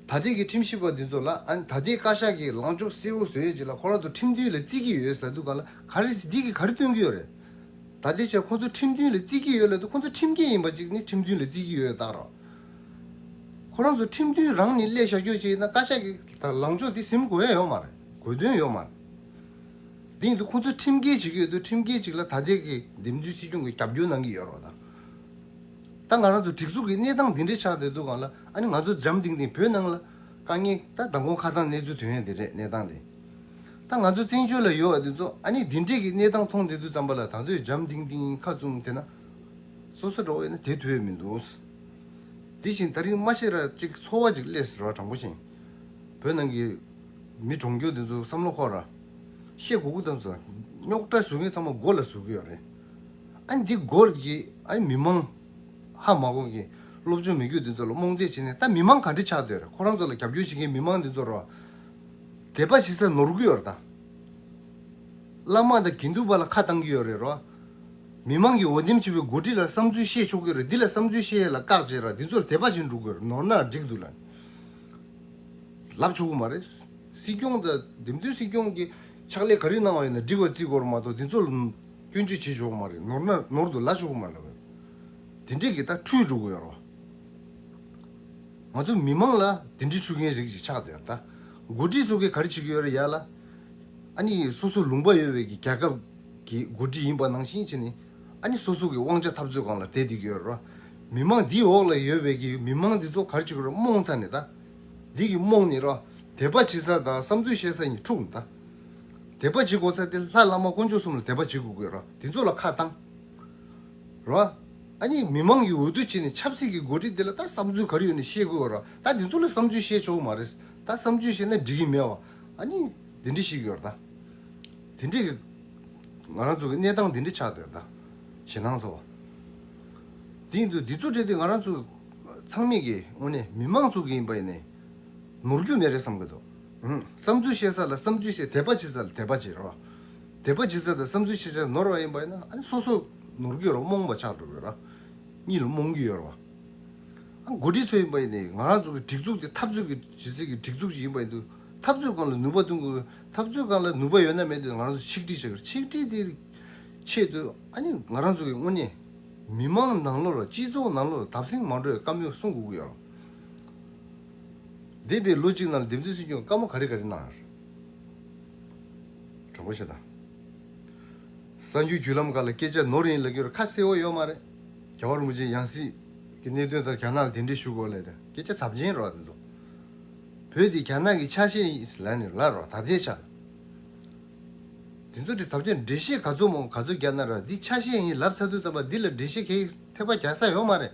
ད་ལྟའི་གི་ཁྲིམས་ཞིབ་པ་འདི་ཚོ་ལ་ཨ་ནི་ད་ལྟའི་བཀའ་ཤག་གིས་ལངས་ཕྱོགས་གསལ་བོ་བཟོ་ཡས་ཅིག་ལ་ཁོ་རང་ཚོ་ཁྲིམས་མཐུན་ལ་བརྩི་གི་ཡོད་ཟེར་དུས་སྒང་ལ་ག་རེ་འདི་གིས་ག་རེ་སྟོན་གི་ཡོད་རེད། ད་ལྟའི་ཆར་ཁོང་ཚོ་ཁྲིམས་མཐུན་ལ་བརྩི་གི་ཡོད་ལབ་དུས་ཁོང་ཚོ་ཁྲིམས་འགལ་ཡིན་པ་ཅིག་ནི་ཁྲིམས་མཐུན་ལ་བརྩི་གི་ཡོད་རྟགས་རོ། ཁོ་རང་ཚོ་ཁྲིམས་མཐུན་རང་ནས་སླེབས་བཞག་རྒྱུ་ཅིག་ཡིན་ན་བཀའ་ཤག་གི་ད་ལངས་ཕྱོགས་དེ་ཟིན་དགོས་ཡ་ཡོད་མ་རེད། དགོས་དོན་ཡོད་མ་རེད། དེ་ཡིན་དུས་ཁོང་ཚོས་ཁྲིམས་འགལ་བྱེད་ཀྱི་ཡོད་དུས་ཁྲིམས་འགལ་ཅིག་ལ་ད་ལྟའི་གི་འདེམས་ཐོན་སྲིད་སྐྱོང་གིས་རྒྱབ་སྐྱོར་གནང་གི་ཡོད་རེད་བ་ད། ད་ང་རང་ཚོ་སྒྲིག་འཛུགས་ཀྱི་གནས་སྟངས་འདི་འདྲའི་ཆགས་བསྡད་འདུག་གང་ལ་ཨ་ནི་ང་ཚོ་འཇམ་ཐིང་ཐིང་བོད་ནང་ལ་དཀའ་ངལ་ད་མདང་དགོང་ཁ་སང་གནས་ཚུལ་ཐོན་ཡ་དེ་རེད་གནས་སྟངས་དེ། ད་ང་ཚོ་བཙན་བྱོལ་ལ་ཡོད་པ་འདི་ཚོ་ཨ་ནི་འདི་འདྲའི་གི་གནས་སྟངས་མཐོང་བསྡད་དུས་ཙམ་པ་ལ་ད་དུང་འཇམ་ཐིང་ཐིང་ཁ་བཙུམ་བསྡད་ན་སོ་སོ་འགྲོ་བ་ཡིན་ན་དེ་ཐུབ་ཡ་མི་འདུག་དེ་བཞིན་ད་རིང་མ་ཤེས་ར་ཅིག་ཚོར་བ་ཅིག་སླེབས་སོང་ར་དྲང་པོ་བཞིན། བོད་ནང་གི་མི་གྲོངས་རྒྱུ་དེ་ཚོ་བསམ་བློ་འཁོར་ར། བཤད་དགོས་ཀྱི་དམ་ཚོ་རྙོག་དྲ་བཟོ་མཁན་ཚང་མ་མགོ་ལ་ཟུག་གི་ཡོད་རེད། ཨ་ནི་འདི་མགོ་གི་ཨ་ནི་མི་མང་ཧ་མ་གོ་གི་སློབ་སྦྱོང་མི་དགོས་དེ་ཚོ་ལ་རྨོངས་དད་བྱས་ནས་ད་མི་མང་ག་འདྲ་ཆགས་བསྡད་རེད། ཁོ་རང་ཚོ་ལ་རྒྱབ་སྐྱོར་བྱེད་མཁན་མི་མང་དེ་ཚོ་ར་དད་པ་བྱེད་ས་ནོར་གི་ཡོད་རེད་ད། བླ་མ་དང་དགེ་འདུན་པ་ལ་ཁ་བཏང་གི་ཡོད་རེད་རོ། མི་མང་གི་འོས་འདེམས་བྱས་པའི་འགོ་ཁྲིད་ལ་བསམ་ཚུལ་བཤད་ཆོག་གི་རེད། འདི་ལ་བསམ་ཚུལ་བཤད་ཡས་ལ་བཀག་བྱས་ར་འདི་ཚོ་ལ་དད་པ་བྱེད་འགྲོ་གི་རེད། ནོར་ན་འགྲིག་འདུག་ལ། ལབ་ཆོག་གི་མ་རེད། སྲིད་སྐྱོང་དང་འདེམས་ཐོན་སྲིད་སྐྱོང་གི་ཕྱག་ལས་ག་རེ་གནང་བ་ཡིན་ན་འགྲིག་པ་བརྩི་དགོས་རེད་མ་གཏོགས་འདི་ཚོ་ལ་སྐྱོན་བརྗོད་བྱེད་ཆོག་གི་མ་རེད། ནོར་ན་ནོར་འདུག་ལབ་ཆོག་གི་མ་རེད། དེ་འདྲས་ཀྱི་ད་འཁྲུལ་འགྲོ་གི་ཡོད་རེད། ང་ཚོ་མི་མང་ལ་དེ་འདྲའི་འཁྲུལ་མཁན་རིགས་ཅིག་ཆགས་བསྡད་ཡོད་རེད་ད། འགོ་ཁྲིད་ཚོ་གིས་ག་རེ་བྱེད་ཀྱི་ཡོད་རེད་ཡ་ལ། ཨ་ནི་སོ་སོ་ལུང་པ་ཡོད་པའི་གི་རྒྱལ་ཁབ་ཀྱི་འགོ་ཁྲིད་ཡིན་པ་ནང་བཞིན་བྱས་ནས་ཨ་ནི་སོ་སོ་གི་དབང་ཆ་འཐབ་རྩོད་སྒང་ལ་བསྡད་བསྡད་ཀྱི་ཡོད་རེད། མི་མང་འདིའི་འོག་ལ་ཡོད་པའི་གི་མི་མང་འདི་ཚོ་ག་རེ་བྱེད་ཀྱི་རེད་རྨོངས་ཚར་ནས་ད། འདི་གི་རྨོངས་ནས་ར། དད་པ་བྱེད་ས་དང་བསམ་ཚུལ་བཤད་ས་གཉིས་འཁྲུག་ནས་ད། དད་པ་བྱེད་དགོས་ས་དེ་ལྷ་བླ་མ་དཀོན་མཆོག་གསུམ་ལ་དད་པ་བྱེད་དགོས་ཀྱི་ར། དེ་ཚོ་ལ་ཁ་བཏང་། ར། ཨ་ནི་མི་མང་གི་འོས་བསྡུ་བྱས་ནས་ཆབ་སྲིད་ཀྱི་འགོ་ཁྲིད་དེ་ལ་ད་བསམ་ཚུལ་ག་རེ་ཡོད་ནས་བཤད་དགོས་ར། ད་དེ་ཚོ་ལ་བསམ་ཚུལ་བཤད་ཆོག་གི་མ་རེད། ད་བསམ་ཚུལ་བཤད་ན་འགྲིག་གི་མེད་བ། ཨ་ནི་དེ་འདྲ་ཞིག་ཡོད་ར་ད། དེ་འདྲ་གི་ང་རང་ཚོ་གི་གནས་སྟངས་འདི་འདྲ་ཆགས་བསྡད་ད། ཞེད་སྣང་ཚ་བ། དེ་ཡིན་དུས་འདི་ཚོ་འདྲ་དེ་ང་རང་ཚོ་ཚང་མས་ཀྱི་དངོས་གནས་མི་མང་ཚོ་གི་ཡིན་པ་ཡིན་ནས་ནོར་རྒྱུ་མེད་རེད་བསམ་གི་འདུག་ཨང་། བསམ་ཚུལ་བཤད་ས་ལ་བསམ་ཚུལ་བཤད། དད་པ་བྱེད་ས་ལ་དད་པ་བྱེད་རོགས། དད་པ་བྱེད་ས་དང་བསམ་ཚུལ་བཤད་ས་ནོར་བ་ཡིན་པ་ཡིན་ན་ཨ་ནི་སོ་སོ་ནོར་གི་ཡོད་རོགས། རྨོངས་པ་ཆགས་འགྲོ་གི་ཡོད་རོགས། གཉིད་ལ་རྨོངས་ཀྱི་ཡོད་རོགས། ཨ་འགོ་ཁྲིད་ཚོ་ཡིན་པ་ཡིན་ནའི་ང་རང་ཚོ་གི་སྒྲིག་འཛུགས་དེ་འཐབ་རྩོད་ཀྱི་ཇི་སྲིད་ཀྱི་སྒྲིག་འཛུགས་ཤིག་ཡིན་པ་ཡིན་དུས་འཐབ་རྩོད་སྒང་ལ་ནུས་པ་བཏོན་དགོས། འཐབ་རྩོད་སྒང་ལ་ནུས་པ་ཡོད་ན་མེད་དུས་ང་རང་ཚོ་ཆིག་སྒྲིལ་བྱ་དགོས། ཆིག་སྒྲིལ་དེ་ཆེད་དུ་ཨ་ནི་ང་རང་ཚོ་གི་དངོས་གནས་མི་མང་ནང་ལོགས་ལ་སྤྱི་ཚོགས་ནང་ལོགས་ལ་བརྡབ་གསིག་མ་འགྲོ་བའི་བཀའ་མོལ་གསུང་དགོས་ཀྱི་ཡོད། འདས་པའི་ལོ་གཅིག་ནང་ལ་འདེམས་ཐོན་སྲིད་སྐྱོང་བཀའ་མོལ་ག་རེ་ག་རེ་གནང་ཡོད། དྲང་པོ་བཤད་དང་། གསར་འགྱུར་བརྒྱུད་ལམ་ཁག་ལ་སྐད་ཆ་ནོར་ཡིན་ལབ་རྒྱུར་ཁ་གསལ་བོ་ཡོད་མ་རེད། རྒྱལ་བ་རིན་པོ་ཆེ་ཡང་སྲིད་ཀྱི་གནད་དོན་དང་རྒྱ་ནག་ལ་གདན་འདྲེན་ཞུ་དགོས་ལབ་དེ་སྐད་ཆ་ཚབས་ཆེན་རེད་བ། དེ་ཚོ་བོད་དེ་རྒྱ་ནག་གི་ཆ་ཤས་ཡིན་ལབ་ནས་ལབ་རོགས། ད་ལྟའི་ཆ་ལ་དེ་ཚོ་དེ་ཚབས་ཆེན་འགྲེལ་བཤད་ག་ཚོད་མང་ག་ཚོད་རྒྱག་ན་ར་འདི་ཆ་ཤས་ཡིན་ལབ་ཚར་དུས་ཙམ་པ་འདི་ལ་འགྲེལ་བཤད་གའི་ཐེབས་པ་རྒྱག་ས་ཡོད་མ་རེད།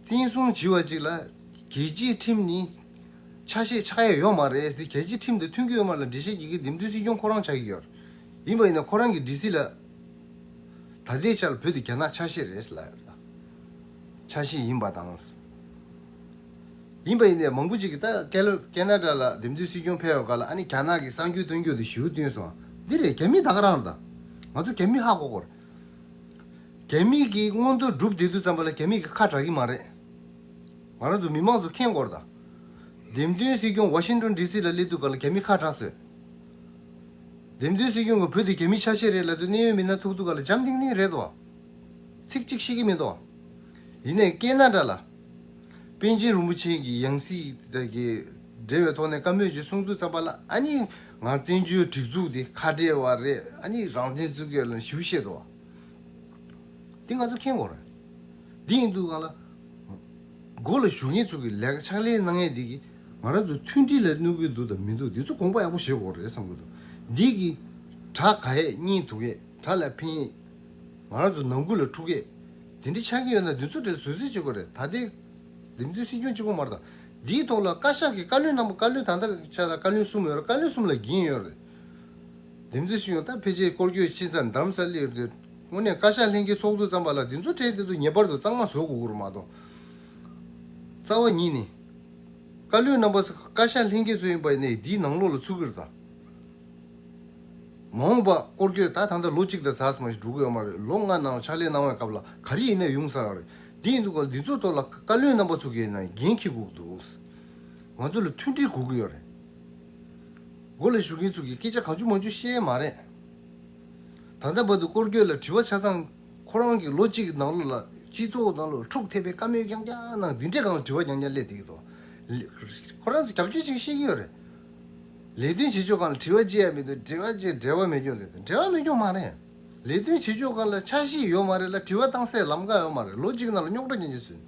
བཙན་བཟུང་བྱས་པ་ཅིག་ལ་རྒྱལ་སྤྱིའི་ཁྲིམས་ནི་ཆ་ཤས་ཆགས་ཡ་ཡོད་མ་རེད། དེ་རྒྱལ་སྤྱིའི་ཁྲིམས་དང་མཐུན་གྱི་ཡོད་མ་རེད་ལ་འགྲེལ་བཤད་ཀྱི་གི་འདེམས་ཐོན་སྲིད་སྐྱོང་ཁོ་རང་ཆགས་ཀྱི་ཡོད་རེད། ཡིན་པ་ཡིན་ན་ཁོ་རང་གི་ཌི་སི་ལ་ད་ལྟའི་ཆར་བོད་དེ་རྒྱ་ནག་ཆ་ཤས་རེད་ལབ་ཡོད་རེད། ཆ་ཤས་ཡིན་པ་དང་། ཡིན་པ་ཡིན་ནའི་མང་པོ་ཅིག་གིས་ད་ཀེ་ལ་ཀེ་ན་ཌ་ལ་འདེམས་ཐོན་སྲིད་སྐྱོང་ཕེབས་པའི་སྐབས་ལ་ཨ་ནི་རྒྱ་ནག་གི་གསར་འགྱུར་སྟོན་རྒྱུ་དེ་ཞེ་པོ་བཏོན་སོང་། འདི་རེད། རྒྱ་མི་ད་ག་རང་རེད་ད། ང་ཚོ་རྒྱ་མི་ཧ་གོ་གོ་རེད། རྒྱ་མི་གི་མངོན་འདོད་སྒྲུབ་བསྡད་དུས་ཙམ་པ་ལ་རྒྱ་མི་གི་ཁ་གྲག་གི་མ་རེད། ང་རང་ཚོ་མི་མང་ཚོ་མཁྱེན་དགོས་རེད་ད། འདེམས་ཐོན་སྲིད་སྐྱོང་ཝ་ཤིང་ཏོན་ཌི་སི་ལ་སླེབས་དུས་སྐབས་ལ་རྒྱ་མི་ཁ་གྲག་སོང་། འདེམས་ཐོན་སྲིད་སྐྱོང་གི་བོད་དེ་རྒྱ་མིའི་ཆ་ཤས་རེད་ལབ་དུས་གནད་ཡོད་མི་སྣ་ཐུག་དུས་སྐབས་ལ་འཇམ་ཐིང་ཐིང་རེད་དོ། ཚིག་གཅིག་བཤད་ཀྱི་མི་འདུག་ཡིན་ནའི་ཀེ་ན་ཌ་ལ། པཎ་ཆེན་རིན་པོ་ཆེ་གི་ཡང་སྲིད་དེ་གི་འབྲེལ་བའི་ཐོག་ནས་བཀའ་མོལ་ཅིག་གསུང་དུས་ཙམ་པ་ལ་ཨ་ནི་ང་བཙན་བྱོལ་སྒྲིག་འཛུགས་དེ་ཁ་བྲལ་བ་རེད། ཨ་ནི་རང་བཙན་རྩོད་མཁན་ལ་ཞུ་བཤད་དོ། དེ་ང་ཚོ་མཁྱེན་དགོས་རེད། འདི་ཡིན་དུས་གང་ལ། མགོ་ལ་བཞུགས་མཁན་ཚོ་གི་ལས་ཀ་ཕྱག་ལས་གནང་མཁན་འདི་གིས་ང་རང་ཚོ་མཐུན་སྒྲིལ་ལ་གནོད་ཀྱི་འདུག་དང་མི་འདུག་འདི་ཚོ་དགོངས་པ་ཡག་པོ་བཞེས་དགོས་རེད་བསམ་གྱི་འདུག་འདི་གིས་དགྲ་དགའ་ཡས་གཉེན་སྡུག་ཡས་དགྲ་ལ་ཕན་ཡས། ང་རང་ཚོ་ནང་ཁུལ་ལ་འཁྲུག་ཡས། དེ་འདྲ་ཆགས་ཀྱི་ཡོད་ན་འདི་ཚོ་གྲས་བཟོད་བསྲན་བྱེད་དགོས་རེད། ད་ལྟའི་འདེམས་ཐོན་སྲིད་སྐྱོང་གཅིག་པོ་མ་རེད་ད། འདིའི་ཐོག་ལ་བཀའ་ཤག་གི་བཀའ་བློན་རྣམ་པ་བཀའ་བློན་ད་ལྟ་ཆ་ལ་བཀའ་བློན་གསུམ་ཡོད་རེད། བཀའ་བློན་གསུམ་ལ་འགན་ཡོད་རེད། འདེམས་ཐོན་སྲིད་སྐྱོང་ད་ཕལ་ཆེར་སྐོར་སྐྱོད་ཕྱིན་ཙང་རྡ་རམ་ས་ལ་སླེབས་རེད། དངོས་གནས་བཀའ་ཤག་ལྷན་རྒྱས་ཚོགས་འདུ་ཙམ་པ་ལ་འདི་ཚོ་གྲས་འདི་ཚོ་ངེས་པར་དུ་གཙང་མ་བཟོ་དགོས་ཀྱི་རེད་མ་གཏོགས། རྩ་བ་ཉིད་ནས། བཀའ་བློན་རྣམ་པ་ཚོ་བཀའ་ཤག་ལྷན་རྒྱས་ཚོ་ཡིན་པ་ཡིན་ནའི་འདིའི་ནང་ལོགས་ལ་ཚུད་ཀྱི་རེད་ད། མ་འོངས་པ་སྐོར་སྐྱོད་ད་ད་ལྟ་ལོ་གཅིག་དང་ཟླ་ཟིན་མ་ཞིག་འགྲོ་གི་ཡོད་མ་རེད། ལོ་ལྔ་ནང་ཕྱག་ལས་གནང་བའི་སྐབས་ལ་ག་རེ་ཡིན་ན་ཡོང་ས་ཡོད་རེད། འདི་ཡིན་དུས་ཀ་འདི་ཚོའི་ཐོག་ལ་བཀའ་བློན་རྣམ་པ་ཚོ་གིས་ན་འགན་འཁྱེར་དགོས་འདུག་ང་ཚོ་ལ་མཐུན་སྒྲིལ་དགོས་ཀྱི་ཡོད་རེད། མགོ་ལ་བཞུགས་མཁན་ཚོ་གིས་སྐད་ཆ་གང་བྱུང་མང་བྱུང་བཤད་མ་རེད། ད་ལྟ་བར་དུ་སྐོར་སྐྱོད་ལ་དྲི་བ་ཆ་ཚང་ཁོ་རང་གི་ལོ་གཅིག་གི་ནང་ལོགས་ལ་སྤྱི་ཚོགས་ནང་ལོགས་འཁྲུག་ཐེབས་པའི་བཀའ་མོལ་རྐྱང་རྐྱང་གནང་། འདི་འདྲའི་སྒང་ལ་དྲི་བ་རྐྱང་རྐྱང་སླེབས་བསྡད་ཀྱི་འདུག་ཁོ་རང་ཚོ་རྒྱབ་སྐྱོར་ཅིག་བཤད་ཀྱི་ཡོད་རེད། ལས་དོན་བྱེད་ཕྱོགས་སྒང་ལ་དྲི་བ་ཅི་ཡང་མི་འདུག་དྲི་བ་ཅི་འབྲེལ་བ་མེད་ཀྱོག་རེད། འབྲེལ་བ་མེད་ཀྱོག་མ་རེད། ལས་དོན་བྱེད་ཕྱོགས་སྒང་ལ་ཆ་ཤས་ཡོད་མ་རེད་ལ། དྲི་བ་བཏང་སའི་ལམ་ཁ་ཡོད་མ་རེད། ལོ་གཅིག་ནང་ལ་རྙོག་དྲ་ཉན་གྱི་སུན།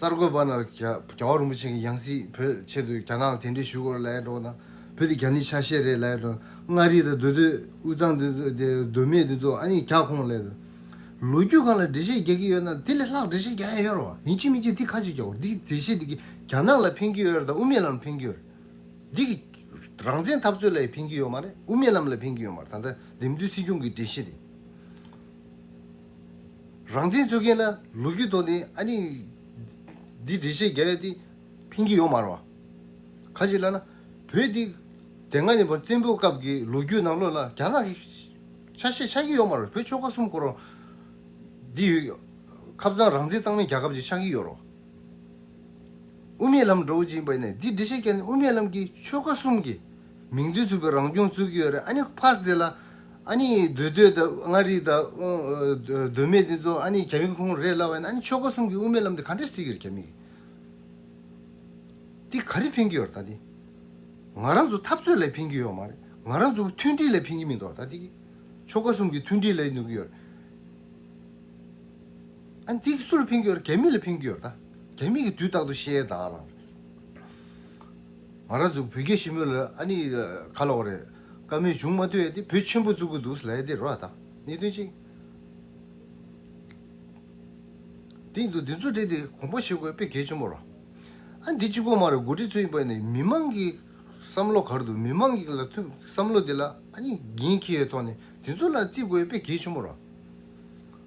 གསར་འགོད་པ་ནང་རྒྱལ་བ་རིན་པོ་ཆེ་གི་ཡང་སྲིད་བོད་ཆེད་དུ་རྒྱ་ནག་ལ་གདན་འདྲེན་ཞུ་དགོས་རེད་ལབ་ཡ་འགྲོ་ན། བོད་དེ་རྒྱ་མིའི་ཆ་ཤས་རེད་ལབ་ཡ་འགྲོ། མངའ་རིས་དང་མདོ་སྟོད་དབུས་གཙང་དེ་ཚོ་དེ་མདོ་སྨད་དེ་ཚོ་ཨ་ནི་རྒྱ་ཁོངས་ལ་ལོ་རྒྱུས་སྒང་ལ་འགྲེལ་བཤད་རྒྱག་གི་ཡོད་ན། དེ་ལས་ལྷག་འགྲེལ་བཤད་རྒྱག་ཡ་ཡོད་རེད་བ། ཡིན་གཅིག་མིན་གཅིག་དེ་ཁ་ཅིག་རྒྱག་དགོས། འདི་འགྲེལ་བཤད་འདི་གི་རྒྱ་ནག་ལ་ཕན་གྱི་ཡོད་རེད་དང་དབུ་མའི་ལམ་ཕན་གྱི་ཡོད་རེད། འདི་གི་རང་བཙན་འཐབ་རྩོད་ལ་ཡང་ཕན་གྱི་ཡོད་མ་རེད། དབུ་མའི་ལམ་ལ་ཕན་གྱི་ཡོད་མ་རེད། ད་ལྟ་འདེམས་ཐོན་སྲིད་སྐྱོང་གི་འགྲེལ་བཤད་དེ། རང་བཙན་རྩོད་མཁན་ལ་ལོ་རྒྱུས་ཐོག་ནས་ཨ་ནི་འདི་འགྲེལ་བཤད་རྒྱག་ཡ་དེ་ཕན་གྱི་ཡོད་མ་རེད་བ། ག་ཅི་ལབ་ན། བོད་འདི་དེ་སྔ་ནས་བར་བཙན་པོའི་སྐབས་ཀྱི་ལོ་རྒྱུས་ནང་ལོགས་ལ་རྒྱ་ནག་གི་ཆ་ཤས་ཆགས་ཀྱི་ཡོད་མ་རེད། བོད་ཆོལ་ཁ་གསུམ་ཁོ་རང་འདི་ཡོད། ཁ་སང་རང་བཙན་གཙང་མའི་རྒྱལ་ཁབ་ཅིག་ཆགས་ཀྱི་ཡོད་རེད། དབུ་མའི་ལམ་འགྲོ་བ་ཅིག་ཡིན་པ་ཡིན་ན། འདི་འགྲེལ་བཤད་བརྒྱབ་ནས་དབུ་མའི་ལམ་གྱི་ཆོལ་ཁ་གསུམ་གྱི་མིང་དོན་མཚུངས་པའི་རང་སྐྱོང་རྩོད་ཀྱི་ཡོད་རེད། ཨ་ནི་ཕར་དེ་ལ་ཨ་ནི་མདོ་སྟོད་དང་མངའ་རིས་དང་། ཨོ། མདོ་སྨད་དེ་ཚོ་ཨ་ནི་རྒྱ་མི་ཁོངས་རེད་ལབ་པ་ཡིན་ན། ཨ་ནི་ཆོལ་ཁ་གསུམ་གྱི་དབུ་མའི་ལམ་དེ་ག་འདྲས་སྒྲིག་གི་རེད་རྒྱ་མི་གིས། འདི་ག་རེ་ཕན་གྱི་ཡོད་རེད་ད་འདི། ང་རང་ཚོ་འཐབ་རྩོད་ལ་ཕན་གྱི་ཡོད་མ་རེད། ང་རང་ཚོ་མཐུན་སྒྲིལ་ལ་ཕན་གྱི་མི་འདུག་ད་འདི་གི་ཆོལ་ཁ་གསུམ་གྱི་མཐུན་སྒྲིལ་ལ་ནུས་ཀྱི་ཡོད་རེད། ཨ་ནི་དེ་གིས་སུ་ལ་ཕན་གྱི་ཡོད་རེད། རྒྱ་མི་ལ་ཕན་གྱི་ཡོད་རེད་ད། རྒྱ་མི་གིས་དུས་རྟག་ཏུ་བཤད་ཡ་ད་ལ། ང་རང་ཚོ་བོད་རྒྱ་ཞི་མོལ་ལ་ཨ་ནི་ག་ལབ་དགོས་རེད། བཀའ་མོལ་བྱུང་མ་ཐུབ་ཡ་དེ་བོད་ཆེན་པོ་བཙུགས་ཀྱི་འདུག་ལབ་ཡ་དེ་རེད་བ་ད། གནད་དོན་གཅིག་དེ་ཡིན་དུས་འདི་ཚོ་འདྲ་དེ་དགོངས་པ་བཞེས་དགོས་དཔེ་གལ་ཆེན་པོ་རེད། ཨ་འདི་གཅིག་པོ་མ་རེད། འགོ་ཁྲིད་ཚོ་ཡིན་པ་ནི་མི་མང་གི་བསམ་བློ་ག་རེ་འདུག་མི་མང་གི་ལ་ཐུབ་བསམ་བློ་དེ་ལ་ཨ་ནི་འགན་འཁྱེར་ཡའི་ཐོག་ནས་དེ་ཚོ་ལ་བརྩི་དགོས་དཔེ་གལ་ཆེན་པོ་རེད།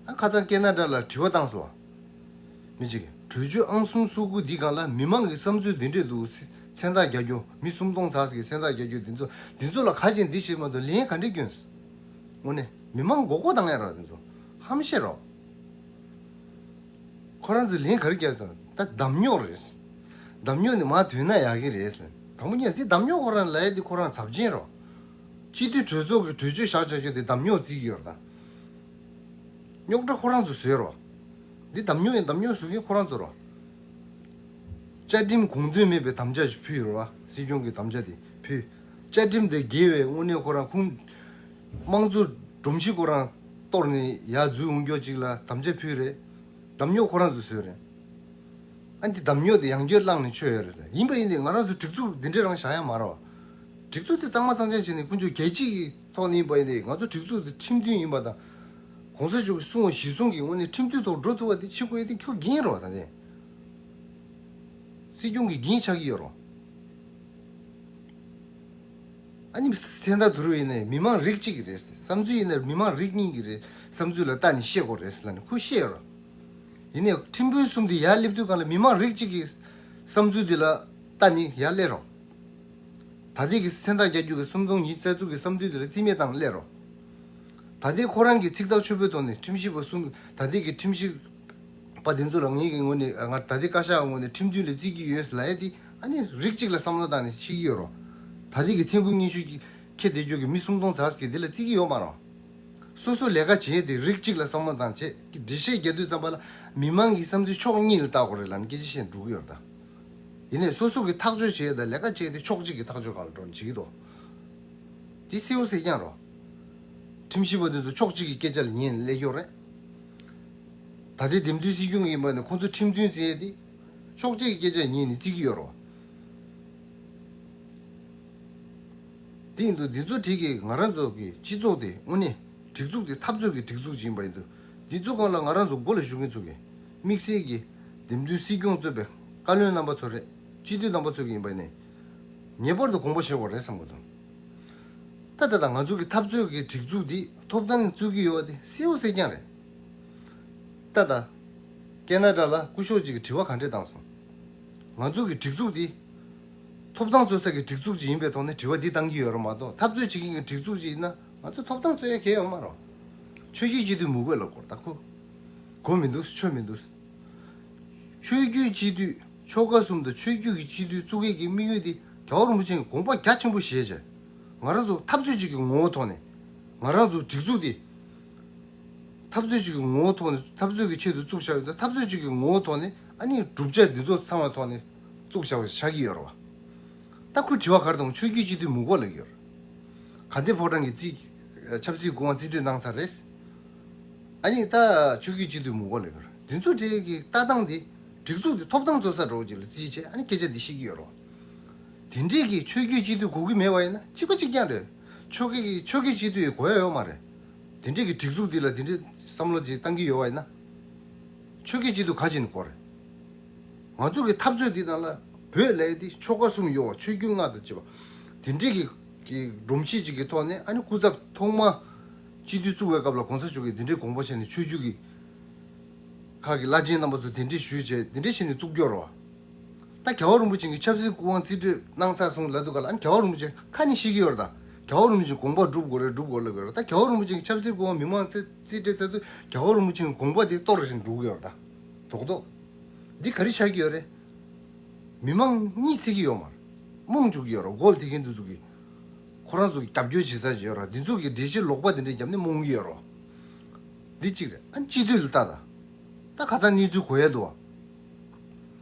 ཨ་ཁ་སང་ཀེ་ན་ཌ་ལ་དྲི་བ་བཏང་སོང་བ། མི་གཅིག་གིས་གྲོས་ཆོད་ཨང་གསུམ་སོ་དགུ་འདི་སྒང་ལ་མི་མང་གི་བསམ་ཚུལ་འདི་འདྲས་འདུག་མཚན་རྟགས་རྒྱག་རྒྱུ། མི་སུམ་སྟོང་ཙམ་ཞིག་གིས་མཚན་རྟགས་རྒྱག་རྒྱུ། འདི་ཚོ་འདི་ཚོ་ལ་ག་ཅིག་འདི་བྱེད་མ་གཏོགས་ལན་ག་འདྲས་སྐྱོན། དངོས་གནས་མི་མང་མགོ་སྐོར་བཏང་ཡ་རེད། འདི་ཚོ་ཧམ་བཤད་རེད། ཁོ་རང་ཚོས་ལན་ག་རེ་བརྒྱབ་དང་། ད་གདམ་རྙོག་རེད། གདམ་རྙོག་ནི་མར་ཐོན་ན་ཡག་གི་རེད། དང་པོ་ཉིད་འདི་གདམ་རྙོག་ཁོ་རང་ལབ་ཡ་འདི་ཁོ་རང་ཚབས་ཆེན་རེད། སྤྱི་འཐུས་གྲོས་ཚོགས་ཀྱི་གྲོས་ཆོད་བཞག་བྱ་རྒྱུ་དེ་གདམ་རྙོག་བརྩི་གི་ཡོད་རེད་ད། རྙོག་དྲ་ཁོ་རང་ཚོས་བཟོས་རེད། འདི་གདམ་རྙོག་ཡིན། གདམ་རྙོག་བཟོ་མཁན་ཁོ་རང་ཚོ་རེད། བཅའ་ཁྲིམས་དགོངས་དོན་མེད་པའི་དམ་བཅའ་ཞིག་ཕུལ་ཡོད་རེད་བ། སྲིད་སྐྱོང་གི་དམ་བཅའ་དེ་ཕུལ། བཅའ་ཁྲིམས་དེ་འགལ་བའི་དངོས་གནས་ཁོ་རང་ཁུངས། དམངས་གཙོ་སྒྲོམ་གཞི་ཁོ་རང་གཏོར་ནས་ཡར་འཛུལ་འོང་རྒྱུ་ཅིག་ལ་དམ་བཅའ་ཕུལ་རེད། གདམ་རྙོག་ཁོ་རང་ཚོས་བཟོས་རེད། ཨ་འདི་གདམ་རྙོག་དེ་ཡང་བསྐྱར་བསླངས་ནས་ཆོད་ཡོད་རེད། ཡིན་པ་ཡིན་ཏེ་ང་རང་ཚོ་སྒྲིག་འཛུགས་འདི་འདྲའི་རང་བཞག་ཡ་མ་རེད་བ། སྒྲིག་འཛུགས་དེ་གཙང་མ་གཙང་རྐྱང་བྱས་ནས་ཀུན་སྤྱོད་རྒྱལ་སྤྱི་གི་ཐོག་ནས་ཡིན་པ་ཡིན་ཏེ། ང་ཚོ་སྒྲིག་འཛུགས་དེ་ཁྲིམས་མཐུན་ཡིན་པ་དང་། གོང་ས་མཆོག་གིས་གསུངས་པ་གཞིར་བཟུང་གི་དངོས་གནས་ཁྲིམས་མཐུན་ཐོག་འགྲོ་ཐུབ་པ་དེ་བྱེད་དགོས་ཡ་དེ་ཁྱོད་འགན་རེད་བ། ད་ནས་སྲིད་སྐྱོང་གི་འགན་ཆགས་ཀྱི་ཡོད་རེད། ཨ་ནི་སེམས་ཐག་དུ་རུ་ཡིན་ནའི་མི་མང་རིགས་གཅིག་གི་རེད། བསམ་ཚུལ་ཡིན་ན་མི་མང་རིགས་གཉིས་ཀྱི་རེད། བསམ་ཚུལ་ལ་ལྟ་ནས་བཤད་དགོས་རེད་ལབ་ནས་ཁོས་བཤད་ཡོད་རེད། ཡིན་ནའི་ཁྲིམས་དཔོན་གསུམ་དེ་ཡར་སླེབས་དུས་སྒང་ལ་མི་མང་རིགས་གཅིག་གི་བསམ་ཚུལ་དེ་ལ་ལྟ་ནས་ཡར་སླེབས་རོགས། ད་ལྟའི་གི་སེམས་ཐག་རྒྱག་རྒྱུ་གི་སུམ་སྟོང་ཉི་ཤུ་རྩ་གཅིག་གི་བསམ་ཚུལ་དེ་ལ་རྩིས་མེད་བཏང་སླེབས་རོགས། ད་ལྟའི་ཁོ་རང་གི་ཚིག་ཐག་ཆོད་པོའི་ཐོག་ནས་ཁྲིམས་ཞིབ་པ་གསུམ། ད་ལྟའི་གི་ཁྲིམས་ཞིབ་པ་དེ་ཚོ་ལ་ངེད་ཀྱི་ངོས་ནས། ང་ད་ལྟའི་བཀའ་ཤག་ངོས་ནས་ཁྲིམས་མཐུན་ལ་བརྩི་གི་ཡོད་ལབ་ཡ་དེ་ཨ་ནི་རིགས་གཅིག་ལ་བསམ་བློ་བཏང་ནས་བྱེད་ཀྱི་ཡོད་རོགས། ད་ལྟའི་གི་ཚན་ཁུ་ཉི་ཤུ་གི་ཁེ་བདེ་རྒྱུ་གི་མི་སུམ་སྟོང་ཙམ་ཞིག་གིས་དེ་ལ་བརྩི་གི་ཡོད་མ་རེད། སོ་སོ་ལས་ཀ་བྱེད་དེ་རིགས་གཅིག་ལ་བསམ་བློ་བཏང་བྱས་འགྲེལ་བཤད་རྒྱག་དུས་ཙམ་པ་ལ་མི་མང་གི་བསམ་ཚུལ་ཕྱོགས་གཉིས་ལ་བལྟ་དགོས་རེད་ལབ་ནས་སྐད་ཆ་བཤད་འགྲོ་གི་ཡོད་རེད་ད། ཡིན་ནའི་སོ་སོ་གི་ཐག་གཅོད་བྱེད་དང་ལས་ཀ་བྱེད་དེ་ཕྱོགས་གཅིག་གི་ཐག་གཅོད་སྒང་ལ་འགྲོ་ནས་བྱེད་ཀྱི་འདུག་དེ་གསལ་པོ་གསལ་རྐྱང་རེད། ཁྲིམས་ཞིབ་པ་དེ་ཚོ་ཕྱོགས་གཅིག་གི་སྐད་ཆ་ལ་ཉན་ནས་སླེབས་ཀྱི་ཡོད་རེད། ད་ལྟའི་འདེམས་ཐོན་སྲིད་སྐྱོང་ཡིན་པ་ནི་ཁོང་ཚོ་ཁྲིམས་མཐུན་བརྩི་ཡས་དེ་ཕྱོགས་གཅིག་གི་སྐད་ཆ་ཉན་ནས་བརྩི་གི་ཡོད་རེད། དེ་ཡིན་དུས་འདི་ཚོ་གྲས་ཀྱིས་ང་རང་ཚོ་གི་སྤྱི་ཚོགས་དེ་དངོས་གནས་སྒྲིག་འཛུགས་དེ་འཐབ་རྩོད་ཀྱི་སྒྲིག་འཛུགས་ཅིག་ཡིན་པ་ཡིན་དུས། འདི་ཚོ་སྒང་ལ་ང་རང་ཚོ་འགོ་ལ་ཞུགས་མཁན་ཚོ་གིས་དམིགས་བསལ་གྱི་འདེམས་ཐོན་སྲིད་སྐྱོང་གཙོས་པའི་བཀའ་བློན་རྣམ་པ་ཚོ་རེད། སྤྱི་འཐུས་རྣམ་པ་ཚོ་གིས་ཡིན་པ་ནས་ངེས་པར་དུ་དགོངས་པ་བཞེས་དགོས་རེད་བསམ་གྱི་འདུག་ད་ལྟ་ད་ང་ཚོ་གི་འཐབ་རྩོད་ཀྱི་སྒྲིག་འཛུགས་འདི་ཐོབ་ཐང་རྩོད་ཀྱི་ཡོད་པ་དེ་གསལ་པོ་གསལ་རྐྱང་རེད། ད་ལྟ་ཀེ་ན་ཌ་ལ་སྐུ་ཞབས་གཅིག་གིས་དྲི་བ་ག་འདྲས་བཏང་སོང་། ང་ཚོ་གི་སྒྲིག་འཛུགས་འདི་ཐོབ་ཐང་རྩོད་ས་གི་སྒྲིག་འཛུགས་ཅིག་ཡིན་པའི་ཐོག་ནས་དྲི་བ་འདི་བཏང་གི་ཡོད་རེད་མ་གཏོགས། འཐབ་རྩོད་བྱེད་མཁན་གྱི་སྒྲིག་འཛུགས་ཅིག་ཡིན་ན་ང་ཚོ་ཐོབ་ཐང་རྩོད་ཡ་གང་ཡང་ཡོད་མ་རེད། ཆོས་བརྒྱུད་སྤྱི་འཐུས་མི་དགོས་ལབ་དགོས་རེད། ད་ཁོ་དགོས་མི་འདུག་ཆོས་མི་འདུག་ཆོས་བརྒྱུད་སྤྱི་འཐུས་ཆོལ་ཁ་གསུམ་དང་ཆོས་བརྒྱུད་ཀྱི་སྤྱི་འཐུས་བཙུགས་མཁན་གྱི་དམིགས་ཡུལ་དེ་རྒྱལ་བ་རིན་པོ་ཆེ་གི་དགོངས་པ་རྒྱ་ཆེན་པོ་བཞེས་བྱས། ང་རང་ཚོ་འཐབ་རྩོད་ཅིག་གི་ངོ་བོ་ཐོག་ནས་ང་རང་ཚོ་སྒྲིག་འཛུགས་དེ་འཐབ་རྩོད་ཅིག་གི་ངོ་བོ་ཐོག་ནས། འཐབ་རྩོད་ཀྱི་ཆེད་དུ་བཙུགས་བཞག་ཡོད་ད། འཐབ་རྩོད་ཅིག་གི་ངོ་བོ་ཐོག་ནས་ཨ་ནི་གྲུབ་ཆ་འདི་ཚོ་ཚང་བའི་ཐོག་ནས་བཙུགས་བཞག་པ་ཆགས་ཀྱི་ཡོད་རེད་བ། ད་ཁོས་དྲི་བ་ག་རེ་བཏང་། ཆོས་བརྒྱུད་སྤྱི་འཐུས་མི་དགོས་ལབ་ཀྱི་ཡོད་རེད། དགའ་ལྡན་ཕོ་བྲང་གི་རྩིས། ཆབ་སྲིད་སྐུ་དབང་རྩིས་སྤྲོད་གནང་ཚར་རེད། ཨ་ནི་ད་ཆོས་བརྒྱུད་སྤྱི་འཐུས་མི་དགོས་ལབ་ཀྱི་ཡོད་རེད། འདི་ཚོ་འདྲའི་གི་ལྟ་སྟངས་འདི། སྒྲིག་འཛུགས་འདི་ཐོབ་ཐང་རྩོད་ས་འགྲོ་གི་ལ་རྩིས་བྱས། ཨ་ནི་སྐད་ཆ་འདི་བཤད་ཀྱི་ཡོད་རེད། དེ་འདྲའི་གི་ཆོས་བརྒྱུད་སྤྱི་འཐུས་དགོས་ཀྱི་མེད་པ་ཡིན་ན་གཅིག་པ་གཅིག་རྐྱང་རེད། ཆོས་བརྒྱུད་ཀྱི་ཆོས་བརྒྱུད་སྤྱི་འཐུས་དགོས་ཡ་ཡོད་མ་རེད། དེ་འདྲའི་གི་སྒྲིག་འཛུགས་འདི་ལ་དེ་འདྲའི་བསམ་བློ་ཅིག་བཏང་གི་ཡོད་པ་ཡིན་ན། ཆོས་བརྒྱུད་སྤྱི་འཐུས་ག་བྱས་ནས་དགོས་རེད། ང་ཚོ་གི་འཐབ་རྩོད་འདི་ནང་ལ་བོད་ལས་འདི་ཆོལ་ཁ་གསུམ་ཡོད་པ། ཆོས་བརྒྱུད་ལྔ་དང་བཅས་པ། དེ་འདྲའི་གི་གི་སྒྲོམ་གཞི་ཅིག་གི་ཐོག་ནས། ཨ་ནི་སྐུ་ཚབ་ཐོག་མ་སྤྱི་འཐུས་བཙུགས་པའི་སྐབས་ལ་གོང་ས་མཆོག་གིས་དེ་འདྲའི་དགོངས་པ་བཞེས་ནས། ཆོས་བརྒྱུད་ཀྱི་ཁག་གི་བླ་ཆེན་རྣམ་པ་ཚོ་གདན་འདྲེན་ཞུས་བྱས། དེ་འདྲ་བྱས་ནས་བཙུགས་ཀྱི་ཡོད་རེད་བ། ད་རྒྱལ་བ་རིན་པོ་ཆེ་གིས་ཆབ་སྲིད་སྐུ་དབང་རྩིས་སྤྲོད་གནང་ཚར་སོང་ལབ་དུས་ག་ལ། ཨ་ནི་རྒྱལ་བ་རིན་པོ་ཆེ་ཁ་ནས་བཤད་ཀྱི་ཡོད་རེད་ད། རྒྱལ་བ་རིན་པོ་ཆེ་དགོངས་པ་སྒྲུབ་དགོས་རེད། སྒྲུབ་དགོས་ལབ་ཀྱི་ཡོད་རེད། ད་རྒྱལ་བ་རིན་པོ་ཆེ་གིས་ཆབ་སྲིད་སྐུ་དབང་མི་མང་རྩིས་རྩིས་སྤྲོད་ཚར་དུས། རྒྱལ་བ་རིན་པོ་ཆེའི་དགོངས་པ་དེ་གཏོར་བཞིན་འགྲོ་གི་ཡོད་རེད་ད། རྡོག་རྡོག་འདི་ག་རེ་ཆགས་ཀྱི་ཡོད་རེད། མི་མང་གཉིད་སད་ཀྱི་ཡོད་མ་རེད། རྨོངས་བཅུག་གི་ཡོད་རེད། མགོ་ལ་དེ་མཁན་དེ་ཚོ་གིས། ཁོ་རང་ཚོ་གིས་རྒྱབ་སྐྱོར་བྱེད་ས་ཅིག་ཡོད་རེད། འདི་ཚོ་གིས་འགྲེལ་བཤད་ལོག་པ་དེ་འདྲ་བརྒྱབ་ནས་རྨོངས་ཀྱི་ཡོད་རེད། འདི་གཅིག་རེད། ཨ་ནི་སྤྱི་འཐུས་ལ་ལྟ་ད། ད་ཁ་སང་གནས་ཚུལ་གོ་ཡ་འདུག་བ།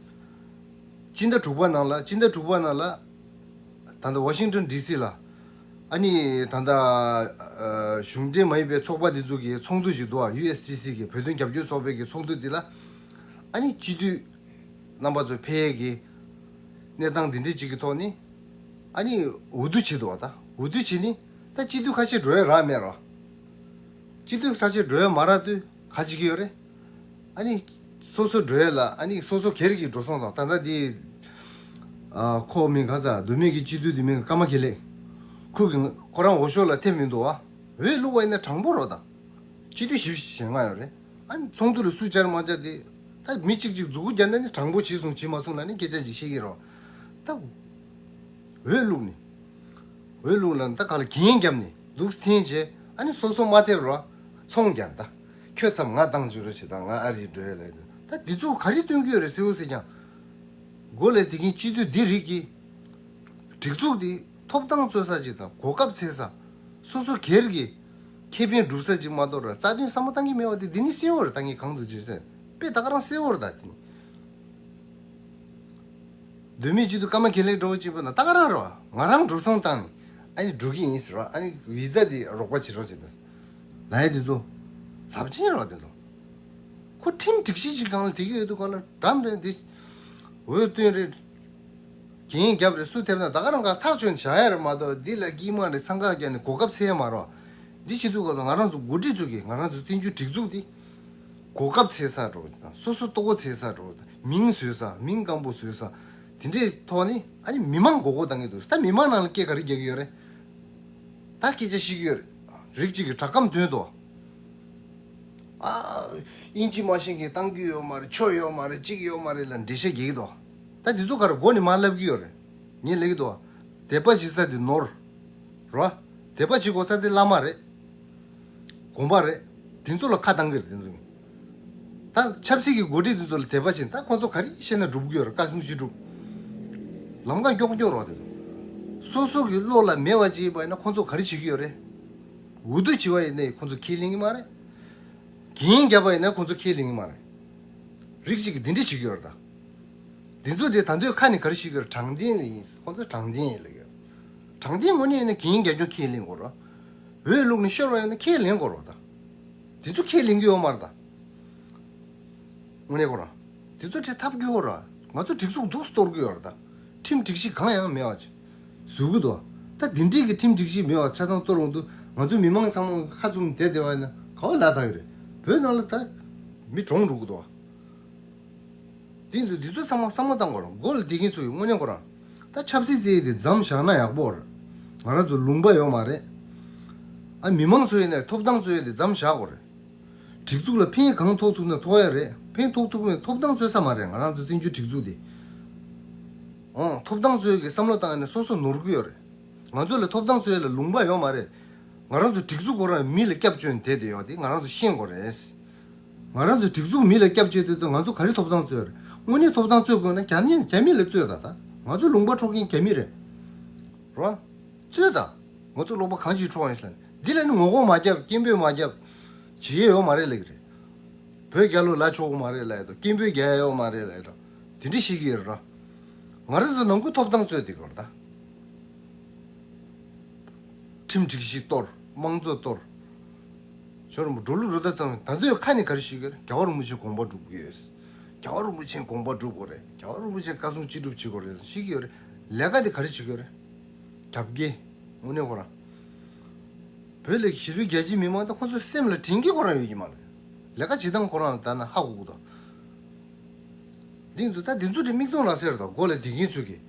སྤྱི་ཟླ་དྲུག་པ་ནང་ལ། སྤྱི་ཟླ་དྲུག་པ་ནང་ལ། ད་ལྟ་ཝ་ཤིང་ཊོན་ཌི་སི་ལ། ཨ་ནི་ད་ལྟ་ཨ་གཞུང་འབྲེལ་མ་ཡིན་པའི་ཚོགས་པ་དེ་ཚོ་གི་ཚོགས་འདུ་ཞིག་འདུག་བ། ཡུ་ཨེས་ཊི་སི་གི་བོད་དོན་རྒྱབ་སྐྱོར་ཚོགས་པའི་གི་ཚོགས་འདུ་དེ་ལ། ཨ་ནི་སྤྱི་འཐུས་རྣམ་པ་ཚོ་ཕེབས་ཡས་ཀྱི་གནས་སྟངས་འདི་འདྲའི་ཅིག་གི་ཐོག་ནས། ཨ་ནི་འོས་བསྡུ་བྱེད་འདུག་བ། ད་འོས་བསྡུ་བྱེད་ནི། ད་སྤྱི་འཐུས་ཁ་ཤས་འགྲོ་ཡ་རག་མེད་རོ། སྤྱི་འཐུས་ཁ་ཤས་འགྲོ་ཡ་མ་རག་དུས་ག་བྱེད་ཀྱི་ཡོད་རེད། ཨ་ནི་སོ་སོ་འགྲོ་ཡ་ལ། ཨ་ནི་སོ་སོ་སྒེར་གྱི་འགྲོ་སོང་དང་། ད་ལྟ་འདི་ཨ་ཁོ་མིང་ག་ས་འདུག་མི་གི་སྤྱི་འཐུས་འདི་མིང་ཀརྨ་དགེ་ལེགས། ཁོ་གི་ཁོ་རང་འོས་ཤོག་ལ་ཐེབས་མི་འདུག་བ། འོས་བླུགས་པ་ཡིན་ན་དྲང་པོ་རོ་ད། སྤྱི་འཐུས་བཞི་བཅུ་ཞེ་ལྔ་ཡོད་རེད། ཨ་ནི་ཚོགས་འདུ་ལ་སུ་བཅར་མ་བཅར་དེ། ད་མི་གཅིག་གཅིག་མཛུ་གུ་རྒྱག་ན་ནི་དྲང་པོ་བྱས་སོང་བྱས་མ་སོང་ལ་ནི་སྐད་ཆ་ཅིག་བཤད་ཀྱི་རོ། ད་འོས་བླུགས་ནི། འོས་བླུགས་ལ་ད་ག་ལ་འགན་བརྒྱབ་ནི་འདུག་འཐེན་བྱས། ཨ་ནི་སོ་སོ་མ་ཐེབས་རོ། ཚོང་རྒྱག་ད། ཁྱོད་ཚབ་ང་བཏང་བཅུག་རོགས་བྱེད་དང་། ང་ཨ་རི་འགྲོ་ཡ་ལ་ཡོད། ད་འདི་ཚོ་ག་རེ་སྟོན་གྱི་ཡོད་རེད་ཟེར་བ་ཟེར་ཀྱང་། མགོ་ལས་དེ་གིན་སྤྱི་འཐུས་འདི་རིགས་ཀྱི་སྒྲིག་འཛུགས་འདི་ཐོབ་ཐང་རྩོད་ས་ཅིག་དང་། གོ་སྐབས་འཚོལ་ས། སོ་སོ་སྒེར་གྱི་ཁེ་ཕན་སྒྲུབ་ས་ཅིག་མ་གཏོགས་ར་རྩ་དོན་བསམ་བློ་བཏང་གི་མེད་པ་དེ། འདི་ནི་གསལ་བོ་རེད། ད་ངས་གང་དུ་བརྗོད་ཟེར་དཔེ་ད་ག་རང་གསལ་བོ་རེད་ད། དེ་ནི་འདུག་མི་སྤྱི་འཐུས་ཀརྨ་དགེ་ལེགས་འདྲ་བོ་ཅིག་བྱས་ན་ད་ག་རང་རེད་བ། ང་རང་འགྲོ་སོང་བཏང་ནས་ཨ་ནི་འགྲོ་གི་ཡིན་ཟེར་བ། ཨ་ནི་བི་ཛ་དེ་རོགས་པ་བྱེད་རོགས་བྱེད་ད་ལབ་ཡ་དེ་ཚོ་ཚབས་ཆེན་རེད་བ། དེ་ཚོ་ཁོ་ཁྲིམས་སྒྲིག་གཞི་ཅིག་སྒང་ལ་དེ་གི་ཡོད་དུས་ག་ལ་འགྲམ་རེད། འདི་འོས་བསྟུན་རེད། འགན་རྒྱབ་རེད། སུ་ཐེབས་ན་ད་ག་རང་ག་ཐག་ཆོད་ནས་བཞག་ཡ་རེད་མ་གཏོགས། འདི་ལ་དཀྱིལ་མ་རེད། འཚང་ཁ་རྒྱག་ནས་གོ་སྐབས་འཚོལ་ཡ་མ་རེད་བ། འདི་བྱེད་དུས་ག་ལ་ང་རང་ཚོ་འགོ་ཁྲིད་ཚོ་གིས་ང་རང་ཚོ་བཙན་བྱོལ་སྒྲིག་འཛུགས་འདི་གོ་སྐབས་འཚོལ་ས་འདྲ་བོ་དང་། སོ་སོ་ལྟོ་གོས་འཚོལ་ས་འདྲ་བོ་དང་། མིང་བཟོས་ས། མིང་སྐམ་པོ་བཟོས་ས། དེ་འདྲའི་ཐོག་ནས་ཨ་ནི་མི་མང་མགོ་སྐོར་བཏང་གི་འདུག་ད་མི་མང་ནང་ལ་སྐད་ག་རེ་རྒྱག་གི་ཡོད་རེད། ད་སྐད་ཆ་བཤད་ཀྱི་ཡོད་རེད། རིགས་གཅིག་གིས་དྲག་སྐམ་འདོན་ཏོ། ཨ། དབྱིན་ཇི་མ་ཤེས་མཁན་བཏང་རྒྱུ་ཡོད་མ་རེད། ཆོ་ཡོད་མ་རེད། གཅིག་ཡོད་མ་རེད་ལབ་འགྲེལ་བཤད་རྒྱག་གི་འདུག་ད་འདི་ཚོ་ག་རེ་མགོ་ནས་མར་ལབ་ཀྱི་ཡོད་རེད། ངས་ལབ་ཀྱི་འདུག་དད་པ་བྱེད་ས་དེ་ནོར་རོ། དད་པ་བྱེད་དགོས་ས་དེ་བླ་མ་རེད། དགོན་པ་རེད། དེ་ཚོ་ལ་ཁ་བཏང་གི་རེད། དེ་ཚོ་ད་ཆབ་སྲིད་ཀྱི་འགོ་ཁྲིད་དེ་ཚོ་ལ་དད་པ་བྱེད་ན། ད་ཁོང་ཚོ་ག་རེ་བཤད་ན་སྒྲུབ་ཀྱི་ཡོད་རེད། བཀའ་གསུང་ཅི་སྒྲུབ། ལམ་ཁ་མགྱོགས་མགྱོགས་རོ། དེ་ཚོ་སོ་སོ་གི་བློ་ལ་མེད་པ་ཅིག་ཡིན་པ་ཡིན་ན་ཁོང་ཚོ་ག་རེ་བྱེད་ཀྱི་ཡོད་རེད། འོས་བསྡུ་བྱེད་པ་ཡིན་ནའི་ཁོང་ཚོ་ཁས་ལེན་གྱི་མ་རེད། འགན་བརྒྱབ་པ་ཡིན་ན་ཁོང་ཚོ་ཁས་ལེན་གྱི་མ་རེད། རིགས་གཅིག་གིས་འདི་འདྲ་བྱེད་ཀྱི་ཡོད་རེད་ད། འདི་ཚོ་དེ་ད་འདོད་ཁ་ནས་ག་རེ་བཤད་ཀྱི་རེད། དྲང་བདེན་ལ་ཡིན། ཁོང་ཚོ་དྲང་བདེན་ཡིན་ལབ་ཀྱི་ཡོད། དྲང་བདེན་དངོས་གནས་ཡིན་ན་འགན་རྒྱག་རྒྱུ་ཁས་ལེན་དགོས་རེད། འོས་བླུགས་ནས་ཤོར་བ་ཡིན་ན་ཁས་ལེན་དགོས་རེད་ད། དེ་ཚོ་ཁས་ལེན་གྱི་ཡོད་མ་རེད་ད། དངོས་གནས་ཁོ་རང་དེ་ཚོ་ཁྲིད་ཐབས་སྐྱོ་བོ་ར། ང་ཚོ་སྒྲིག་འཛུགས་འདུག་སེ་གཏོར་གྱི་ཡོད་རེད་ད། ཁྲིམས་སྒྲིག་གཞི་གང་ཡང་མེད་པ་ཅིག་བཟོ་གི་འདུག་ད་འདི་འདྲའི་གི་ཁྲིམས་སྒྲིག་གཞི་མེད་པ་ཆ་ཚང་གཏོར་འོང་དུས། ང་ཚོ་མི་མང་ཚང་མ་ཁ་བཙུམ་བསྡད་བསྡད་པ་ཡིན་ན་ག་བ་ལ་ད་གི་རེད། བོད་ནང་ལ་ད་མི་གྲོངས་འགྲོ་གི་འདུག་དེ་འདུག་འདི་ཚོ་ཚང་མ་བསམ་བློ་བཏང་དགོས་རེད། མགོ་ལ་བསྡད་མཁན་ཚོ་ཡིས་དངོས་གནས་ཁོ་རང་ད་ཆབ་སྲིད་རྩེད་ཡས་དེ་མཚམས་བཞག་ན་ཡག་པོ་རེད། ང་རང་ཚོ་ལུང་པ་ཡོད་མ་རེད། ཨ། མི་མང་ཚོ་ཡིན་ནའི་ཐོབ་ཐང་རྩོད་ཡས་དེ་མཚམས་བཞག་དགོས་རེད། སྒྲིག་འཛུགས་ལ་ཕན་གང་ཐོགས་ཐུབ་ན་ཐོགས་ཡ་རེད། ཕན་ཐོགས་ཐུབ་མཁན་ཐོབ་ཐང་རྩོད་ས་མ་རེད། ང་རང་ཚོ་བཙན་བྱོལ་སྒྲིག་འཛུགས་དེ། ཨང་། ཐོབ་ཐང་རྩོད་ཀྱི་བསམ་བློ་བཏང་ཡ་ནི་སོ་སོ་ནོར་གི་ཡོད་རེད། ང་ཚོ་ལ་ཐོབ་ཐང་རྩོད་ཡ་ལ་ལུང་པ་ཡོད་མ་རེད། ང་རང་ཚོ་སྒྲིག་འཛུགས་ཁོ་རང་མི་ལ་སྐྱབས་བཅོལ་ནས་བསྡད་བསྡད་ཡོད་དེ་ང་རང་ཚོ་ཤེས་དགོས་རེད། ང་རང་ཚོ་སྒྲིག་འཛུགས་མི་ལ་སྐྱབས་བཅོལ་དུས་ང་ཚོ་ག་རེ་ཐོབ་ཐང་རྩོད་ཡ་རེད། དངོས་གནས་ཐོབ་ཐང་རྩོད་དགོས་ན་རྒྱ་ནི་རྒྱ་མི་ལ་རྩོད་ད། ད་ང་ཚོ་ལུང་པ་འཕྲོག་མཁན་རྒྱ་མི་རེད། རོ། རྩོད་ད། ང་ཚོ་ལུང་པ་གང་ཅིའི་འཕྲོག་ཡིན་ཟེར་ན། འདི་ལ་ནི་ངོ་རྒོལ་མ་རྒྱབ། སྐད་འབོད་མ་རྒྱབ། བྱེད་ཡས་ཡོད་མ་རེད་ལབ་ཀྱི་རེད། བོད་རྒྱལ་ལོ་ལ་ཆོག་གི་མ་རེད་ལབ་ཡ་དང་། སྐད་འབོད་རྒྱག་ཡ་ཡོད་མ་རེད་ལབ་ཡ་དང་། དེ་འདྲ་བཤད་ཀྱི་ཡོད་རེད་ར། ང་རང་ཚོ་ནང་ཁུལ་ཐོབ་ཐང་རྩོད་བསྡད་ཀྱི་ཡོད་རེད་ད། ཁྲིམས་སྒྲིག་གཞི་གཏོར། དམངས་གཙོ་གཏོར། ཞོར་འགྲོ་ལུགས་འགྲོ་ད་ཙང་ད་དུང་ཁ་ནས་ག་རེ་ཞུ་གི་རེད། རྒྱལ་བ་རིན་པོ་ཆེ་དགོངས་པ་སྒྲུབ་ཀྱི་ཡོད། རྒྱལ་བ་རིན་པོ་ཆེ་དགོངས་པ་སྒྲུབ་དགོས་རེད། རྒྱལ་བ་རིན་པོ་ཆེ་བཀའ་གསུང་ཅི་སྒྲུབ་བྱེད་དགོས་རེད་ཞུ་གི་ཡོད་རེད། ལས་ཀ་དེ་ག་རེ་བྱེད་ཀྱི་ཡོད་རེད། རྒྱབ་འགལ། དངོས་གནས་ཁོ་རང་། བོད་ལ་གཞིས་ལུས་རྒྱ་ཆེའི་མི་མང་དང་ཁོ་ཚོའི་སེམས་ལ་དྲན་སྐྱེ་ཁོ་རང་ཡོད་ཀྱི་མ་རེད། ལས་ཀ་བྱེད་སྟངས་ཁོ་རང་ལ་ལྟ་ན་ཧ་གོ་གི་འདུག་འདི་འདུག་ད་འདི་ཚོ་དེ་མིག་མཐོང་ལག་ཟེར་དང་མགོ་ལ་བསྡད་མཁན་ཚོས་ཀྱི།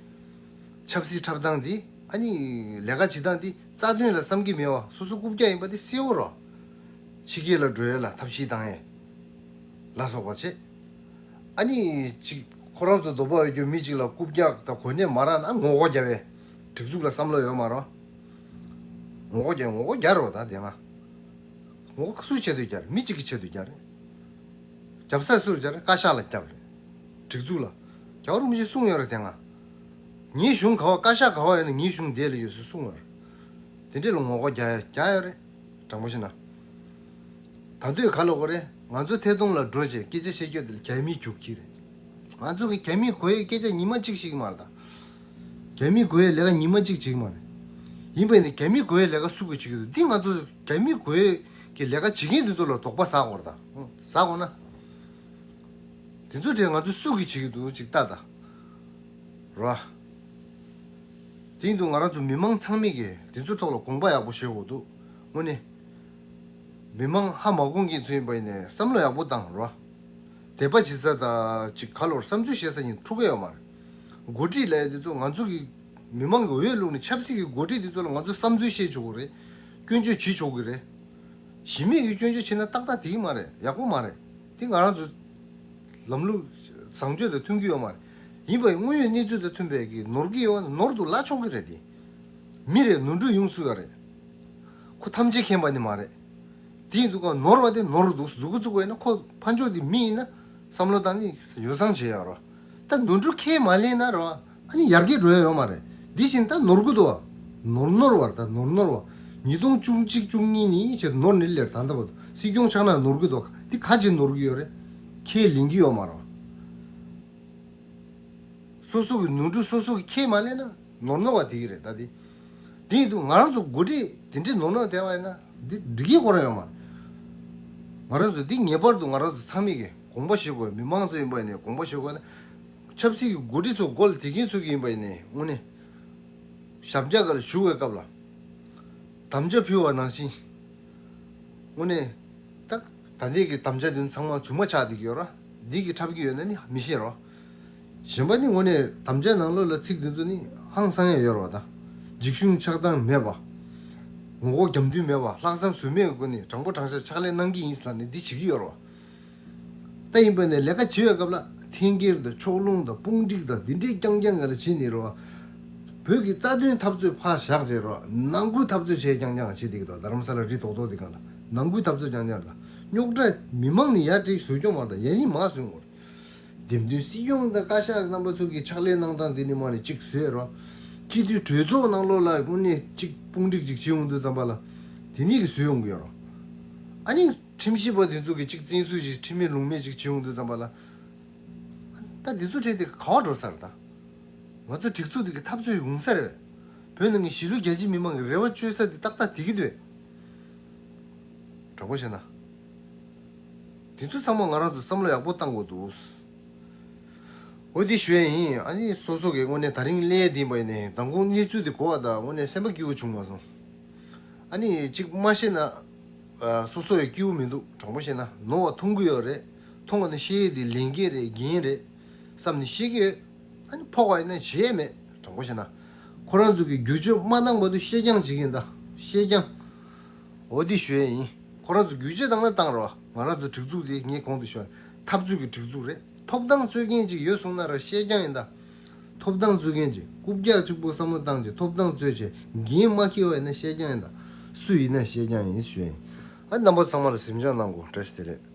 ཆབ་སྲིད་འཁྲབ་སྟངས་འདི་ཨ་ནི་ལས་ཀ་བྱེད་སྟངས་འདི་རྩ་དོན་ལ་བསམ་གྱི་མེད་པ། སོ་སོ་རྐུབ་བཀྱག་ཡིན་པ་དེ་གསལ་བོ་རོ། ཕྱི་རྒྱལ་ལ་འགྲོ་ཡས་ལ་ཐབས་ཤེས་བཏང་ཡས་ལ་སོགས་པ་བྱེད། ཨ་ནི་ཅིག་ཁོ་རང་ཚོ་དོགས་པ་ཡོད་རྒྱུ་མི་གཅིག་ལ་རྐུབ་བཀྱག་དང་གོ་གནས་མ་རག་ན་ངོ་རྒོལ་རྒྱབ་པའི་སྒྲིག་འཛུགས་ལ་བསམ་བློ་ཡོད་མ་རོ། ངོ་རྒོལ་རྒྱག་ངོ་རྒོལ་རྒྱག་རོགས་ད་དེ་ང་། ངོ་རྒོལ་སུའི་ཆེད་དུ་རྒྱག་རེད། མི་གཅིག་གི་ཆེད་དུ་རྒྱག་རེད། རྒྱབ་ས་སུར་སྦྱར་བཀའ་ཤག་ལ་རྒྱབ་རེད། སྒྲིག་འཛུགས་ལ། རྒྱལ་བ་རིན་པོ་ཆེས་གསུངས་ཡོད་རེད་དེ་སྔ། ངའི་གཞུང་ག་བ་བཀའ་ཤག་ག་བ་ཡོད་ན་ངའི་གཞུང་དེ་ལ་ཡོད་ཟེར་གསུངས་ཡོད་རེད། དེ་འདྲས་ལ་ངོ་རྒོལ་རྒྱག་ཡ་རྒྱག་ཡོད་རེད། དྲང་པོ་བཤད་ན། ད་དུས་ག་ལ་གོ་རེད། ང་ཚོ་ཐད་གཏོང་ལ་འགྲོ་བྱས་སྐད་ཆ་བཤད་རྒྱུ་དེ་ལ་རྒྱ་མིས་རྒྱུག་གི་རེད། ང་ཚོ་གི་རྒྱ་མིས་གོ་ཡའི་སྐད་ཆ་ཉི་མ་གཅིག་ཤེས་ཀྱི་མ་རེད་ད། རྒྱ་མིས་གོ་ཡའི་ལས་ཀ་ཉི་མ་གཅིག་བྱེད་ཀྱི་མ་རེད། ཡིན་པས་ནི་རྒྱ་མིས་གོ་ཡའི་ལས་ཀ་སུ་གིས་བྱེད་ཀྱི་འདུག་འདི་ང་ཚོ་རྒྱ་མིས་གོ་ཡའི་གི་ལས་ཀ་བྱེད་མཁན་འདི་ཚོ་ལ་དོགས་པ་ཟ་དགོས་རེད་ད། ཟ་དགོས་ན། དེ་ཚོ་དེ་ང་ཚོ་སུ་གིས་བྱེད་ཀྱི་འདུག་ཅིག་ལྟ་ད། རོ། དེ་ཡིན་དུས་ང་རང་ཚོ་མི་མང་ཚང་མས་ཀྱི་དེ་ཚོའི་ཐོག་ལ་དགོངས་པ་ཡག་པོ་བཞེས་དགོས་འདུག་དངོས་གནས། མི་མང་ཧ་མ་གོ་མཁན་ཚོ་ཡིན་པ་ཡིན་ནའི་བསམ་བློ་ཡག་པོ་བཏང་རོ། དད་པ་བྱེད་ས་དང་ཅིག་ག་ལོར་བསམ་ཚུལ་བཤད་ས་ཡིན་འཁྲུག་གི་ཡོད་མ་རེད། འགོ་ཁྲིད་ལབ་ཡ་དེ་ཚོ་ང་ཚོ་གི་མི་མང་གི་འོས་བླུགས་ནས་ཆབ་སྲིད་ཀྱི་འགོ་ཁྲིད་དེ་ཚོ་ལ་ང་ཚོ་བསམ་ཚུལ་བཤད་ཆོག་གི་རེད། སྐྱོན་བརྗོད་བྱེད་ཆོག་གི་རེད། གཞི་མེད་ཀྱི་སྐྱོན་བརྗོད་བྱས་ན་ཏག་ཏག་འགྲིག་གི་མ་རེད། ཡག་པོ་མ་རེད། དེ་ང་རང་ཚོ་ལམ་ལུགས་བཟང་སྤྱོད་དང་མཐུན་གྱི་ཡོད་མ་རེད། ཡིན་པ་ཡིན་དངོས་ཡོད་གནས་ཚུལ་དང་མཐུན་པའི་གི་ནོར་གྱི་ཡོད་ན་ནོར་དུ་ལ་ཆོག་གི་རེད་དེ། མི་རེད། ནོར་འཁྲུལ་ཡོང་སྲིད་པ་རེད། ཁོ་ཐམས་ཅད་མཁྱེན་པ་ནི་མ་རེད། དེ་ཡིན་དུས་ཀ་ནོར་བ་དེ་ནོར་འདུག་མཛུབ་གུ་བཙུགས་པ་ཡིན་ན་ཁོ་ཕར་ཕྱོགས་དེ་མི་ཡིན་ན་བསམ་བློ་བཏང་ནས་ཡོ་བསྲང་བྱེད་ཡ་རོ། ད་ནོར་འཁྲུལ་ཁས་མ་ལེན་ན་རོ། ཨ་ནི་ཡར་རྒྱས་འགྲོ་ཡ་ཡོད་མ་རེད། འདི་བཞིན་ད་ནོར་གི་འདུག་ནོར་ནོར་བར་ད་ནོར་ནོར་བ། ཉིས་སྟོང་བཅུ་གཅིག་བཅུ་གཉིས་ནས་བྱས་ནོར་ནི་ལེར་ད་ལྟ་བར་དུ་སྲིད་སྐྱོང་ཆགས་ན་ནོར་གི་འདུག་འདི་ག་བྱས་ནོར་གི་ཡོད་རེད། ཁས་ལེན་གི་ཡོད་མ་རེད། སོ་སོ་གི་ནོར་འཁྲུལ་སོ་སོ་གི་ཁས་མ་ལེན་ན་ནོར་ནོར་བ་དེ་གི་རེད་ད་དེ། དེ་ཡིན་དུས་ང་རང་ཚོ་འགོ་ཁྲིད་དེ་འདྲའི་ནོར་ནོར་བསྡད་པ་ཡིན་ན་འདི་འགྲིག་གི་ཁོ་རང་ཡོད་མ་རེད། ང་རང་ཚོ་འདི་ངེས་པར་དུ་ང་རང་ཚོ་ཚང་མས་གི་དགོངས་པ་བཞེས་དགོས། མི་མང་ཚོ་ཡིན་པ་ཡིན་ནའི་དགོངས་པ་བཞེས་དགོས་ན། ཆབ་སྲིད་ཀྱི་འགོ་ཁྲིད་ཚོ་མགོ་ལ་དེ་གིན་ཚོ་གི་ཡིན་པ་ཡིན་ནའི་དངོས་གནས། ཞབས་བཀྱག་སྒང་ལ་བཞུགས་པའི་སྐབས་ལ། དམ་བཅའ་ཕུལ་བ་ནང་བཞིན། དངོས་གནས། ད་ད་ལྟའི་གི་དམ་བཅའ་དེ་ཚོ་ཚང་མ་རྫུན་མ་ཆགས་བསྡད་ཀྱི་ཡོད་ར། འདི་གི་འཁྲབ་ཀྱི་ཡོད་ན་ནི་མི་ཤེས་རོ། གཞན་པ་ནི་དངོས་གནས་དམ་བཅའ་ནང་ལོགས་ལ་ཚིག་དེ་ཚོ་ནི་ཧང་སང་ཡ་ཡོད་ར་བ་ད། འཇིགས་ཞུམ་ཆགས་སྡང་མེད་པ། ངོ་རྒོལ་རྒྱབ་མདུན་མེད་པ། ལྷག་བསམ་ཟོལ་མེད་ཀྱི་སྒོ་ནས་དྲང་པོ་དྲང་བཞག་ཕྱག་ལས་གནང་གི་ཡིན་ཟེར་ནས་འདི་བྱེད་ཀྱི་ཡོད་ར་བ། ད་ཡིན་པ་ནས་ལས་ཀ་བྱེད་པའི་སྐབས་ལ་འཐེན་འཁྱེར་དང་ཕྱོགས་ལྷུང་དང་དཔུང་སྒྲིག་དང་འདི་འདྲའི་རྐྱང་རྐྱང་ག་ལ་བྱེད་ནི་རོ། བོད་ཀྱི་རྩ་དོན་འཐབ་རྩོད་ཕར་བཞག་བྱས་རོ། ནང་ཁུལ་འཐབ་རྩོད་བྱས་རྐྱང་རྐྱང་བྱེད་འདི་གི་དང་རྡ་རམ་ས་ལ་རི་དོག་དོག་འདི་གང་ལ་ནང་ཁུལ་འཐབ་རྩོད་རྐྱང་རྐྱང་དང་རྙོག་དྲ་མི་མང་ནི་ཡར་བྲིས་བཟོ་སྐྱོང་མ་དང་ཡན་ལི་མ་བཟོས་ངོར། འདེམས་ཐོན་སྲིད་སྐྱོང་དང་བཀའ་ཤག་རྣམ་པ་ཚོ་གི་ཕྱག་ལས་གནང་སྟངས་འདི་ནི་མ་ནི་གཅིག་བཟོས་རོ། སྤྱི་འཐུས་གྲོས་ཚོགས་ནང་ལོགས་ལ་དངོས་གནས་གཅིག་དཔུང་སྒྲིག་ཅིག་བྱེད་འོང་དུས་ཙམ་པ་ལ་དེ་ནི་གི་བཟོས་ཡོང་གི་ཡོད་རོ། ཨ་ནི། ཁྲིམས་ཞིབ་པ་དེ་ཚོ་གིས་གཅིག་བཙན་བཟུང་ཞིག་ཁྲིམས་མེད་ལུགས་མེད་ཅིག་བྱེད་ཡོང་དུས་ཙམ་པ་ལ། ད་འདི་ཚོ་ཁྲིད་དེ་ག་བ་འགྲོ་ས་རེད་ད། ང་ཚོ་སྒྲིག་འཛུགས་འདི་གི་འཐབ་རྩོད་ཡོང་ས་རེད། བོད་ནང་གི་གཞིས་ལུས་རྒྱ་ཆེ་མི་མང་གི་རེ་བ་བཅོལ་ས་འདི་ཏག་ཏག་དེ་གི་འདུག་དྲང་པོ་བཤད་ན། དེ་ཚོ་ཚང་མ་ང་རང་ཚོ་བསམ་བློ་ཡག་པོ་བཏང་དགོས་འདུག་འོ་འདི་ཞུ་ཡས་ཡིན། ཨ་ནི་སོ་སོ་གི་དངོས་གནས་ད་རིང་སླེབས་བསྡད་པ་ཡིན་ནའི་མདང་དགོང་གནས་ཚུལ་འདི་གོ་བ་དང་དངོས་གནས་སེམས་པ་སྐྱིད་པོ་བྱུང་མ་སོང་། ཨ་ནི་གཅིག་མ་བཤད་ན། ཨ། སོ་སོ་ཡང་སྐྱིད་པོ་མི་འདུག་དྲང་པོ་བཤད་ན་ནོར་བ་མཐོང་གི་ཡོད་རེད། མཐོང་བ་ནི་བཤད་ཡས་དེ་ལས་འགན་རེད་འགན་རེད་བསམ་ནས་བཤད་ཀྱི་ཡོད། ཨ་ནི་ཕོག་པ་ཡིན་ན་བྱས་མེད་དྲང་པོ་བཤད་ན། ཁོ་རང་ཚོ་གི་བསྒྱུར་བཅོས་མ་བཏང་བར་དུ་བཤད་རྐྱང་བྱེད་ཀྱི་ཡིན་ད་བཤད་རྐྱང་། འོ་འདི་ཞུ་ཡས་ཡིན། ཁོ་རང་ཚོ་བསྒྱུར་བཅོས་བཏང་ན་བཏང་རོགས། ང་རང་ཚོ་སྒྲིག་འཛུགས་དེ་ངས་གོང་དུ་ཞུས་པ་འཐབ་རྩོད་ཀྱི་སྒྲིག་འཛུགས་རེད། ཐོབ་ཐང་རྩོད་མཁན་ཅིག་ཡོད་སོང་ན་ར་བཤད་རྐྱང་ཡིན་ད། ཐོབ་ཐང་རྩོད་མཁན་ཅིག་རྐུབ་བཀྱག་གཅིག་པོ་བསམ་བློ་བཏང་ཅིག་ཐོབ་ཐང་རྩོད་ཅིག་འགན་མ་འཁྱེར་བ་ཡིན་ན་བཤད་རྐྱང་ཡིན་ད། སུ་ཡིན་ན་བཤད་རྐྱང་ཡིན་ཞུ་ཡིན། ཨ་རྣམ་པ་ཚང་མ་ལ་གཟིམ་འཇག་གནང་དགོས། བཀྲ་ཤིས་བདེ་ལེགས།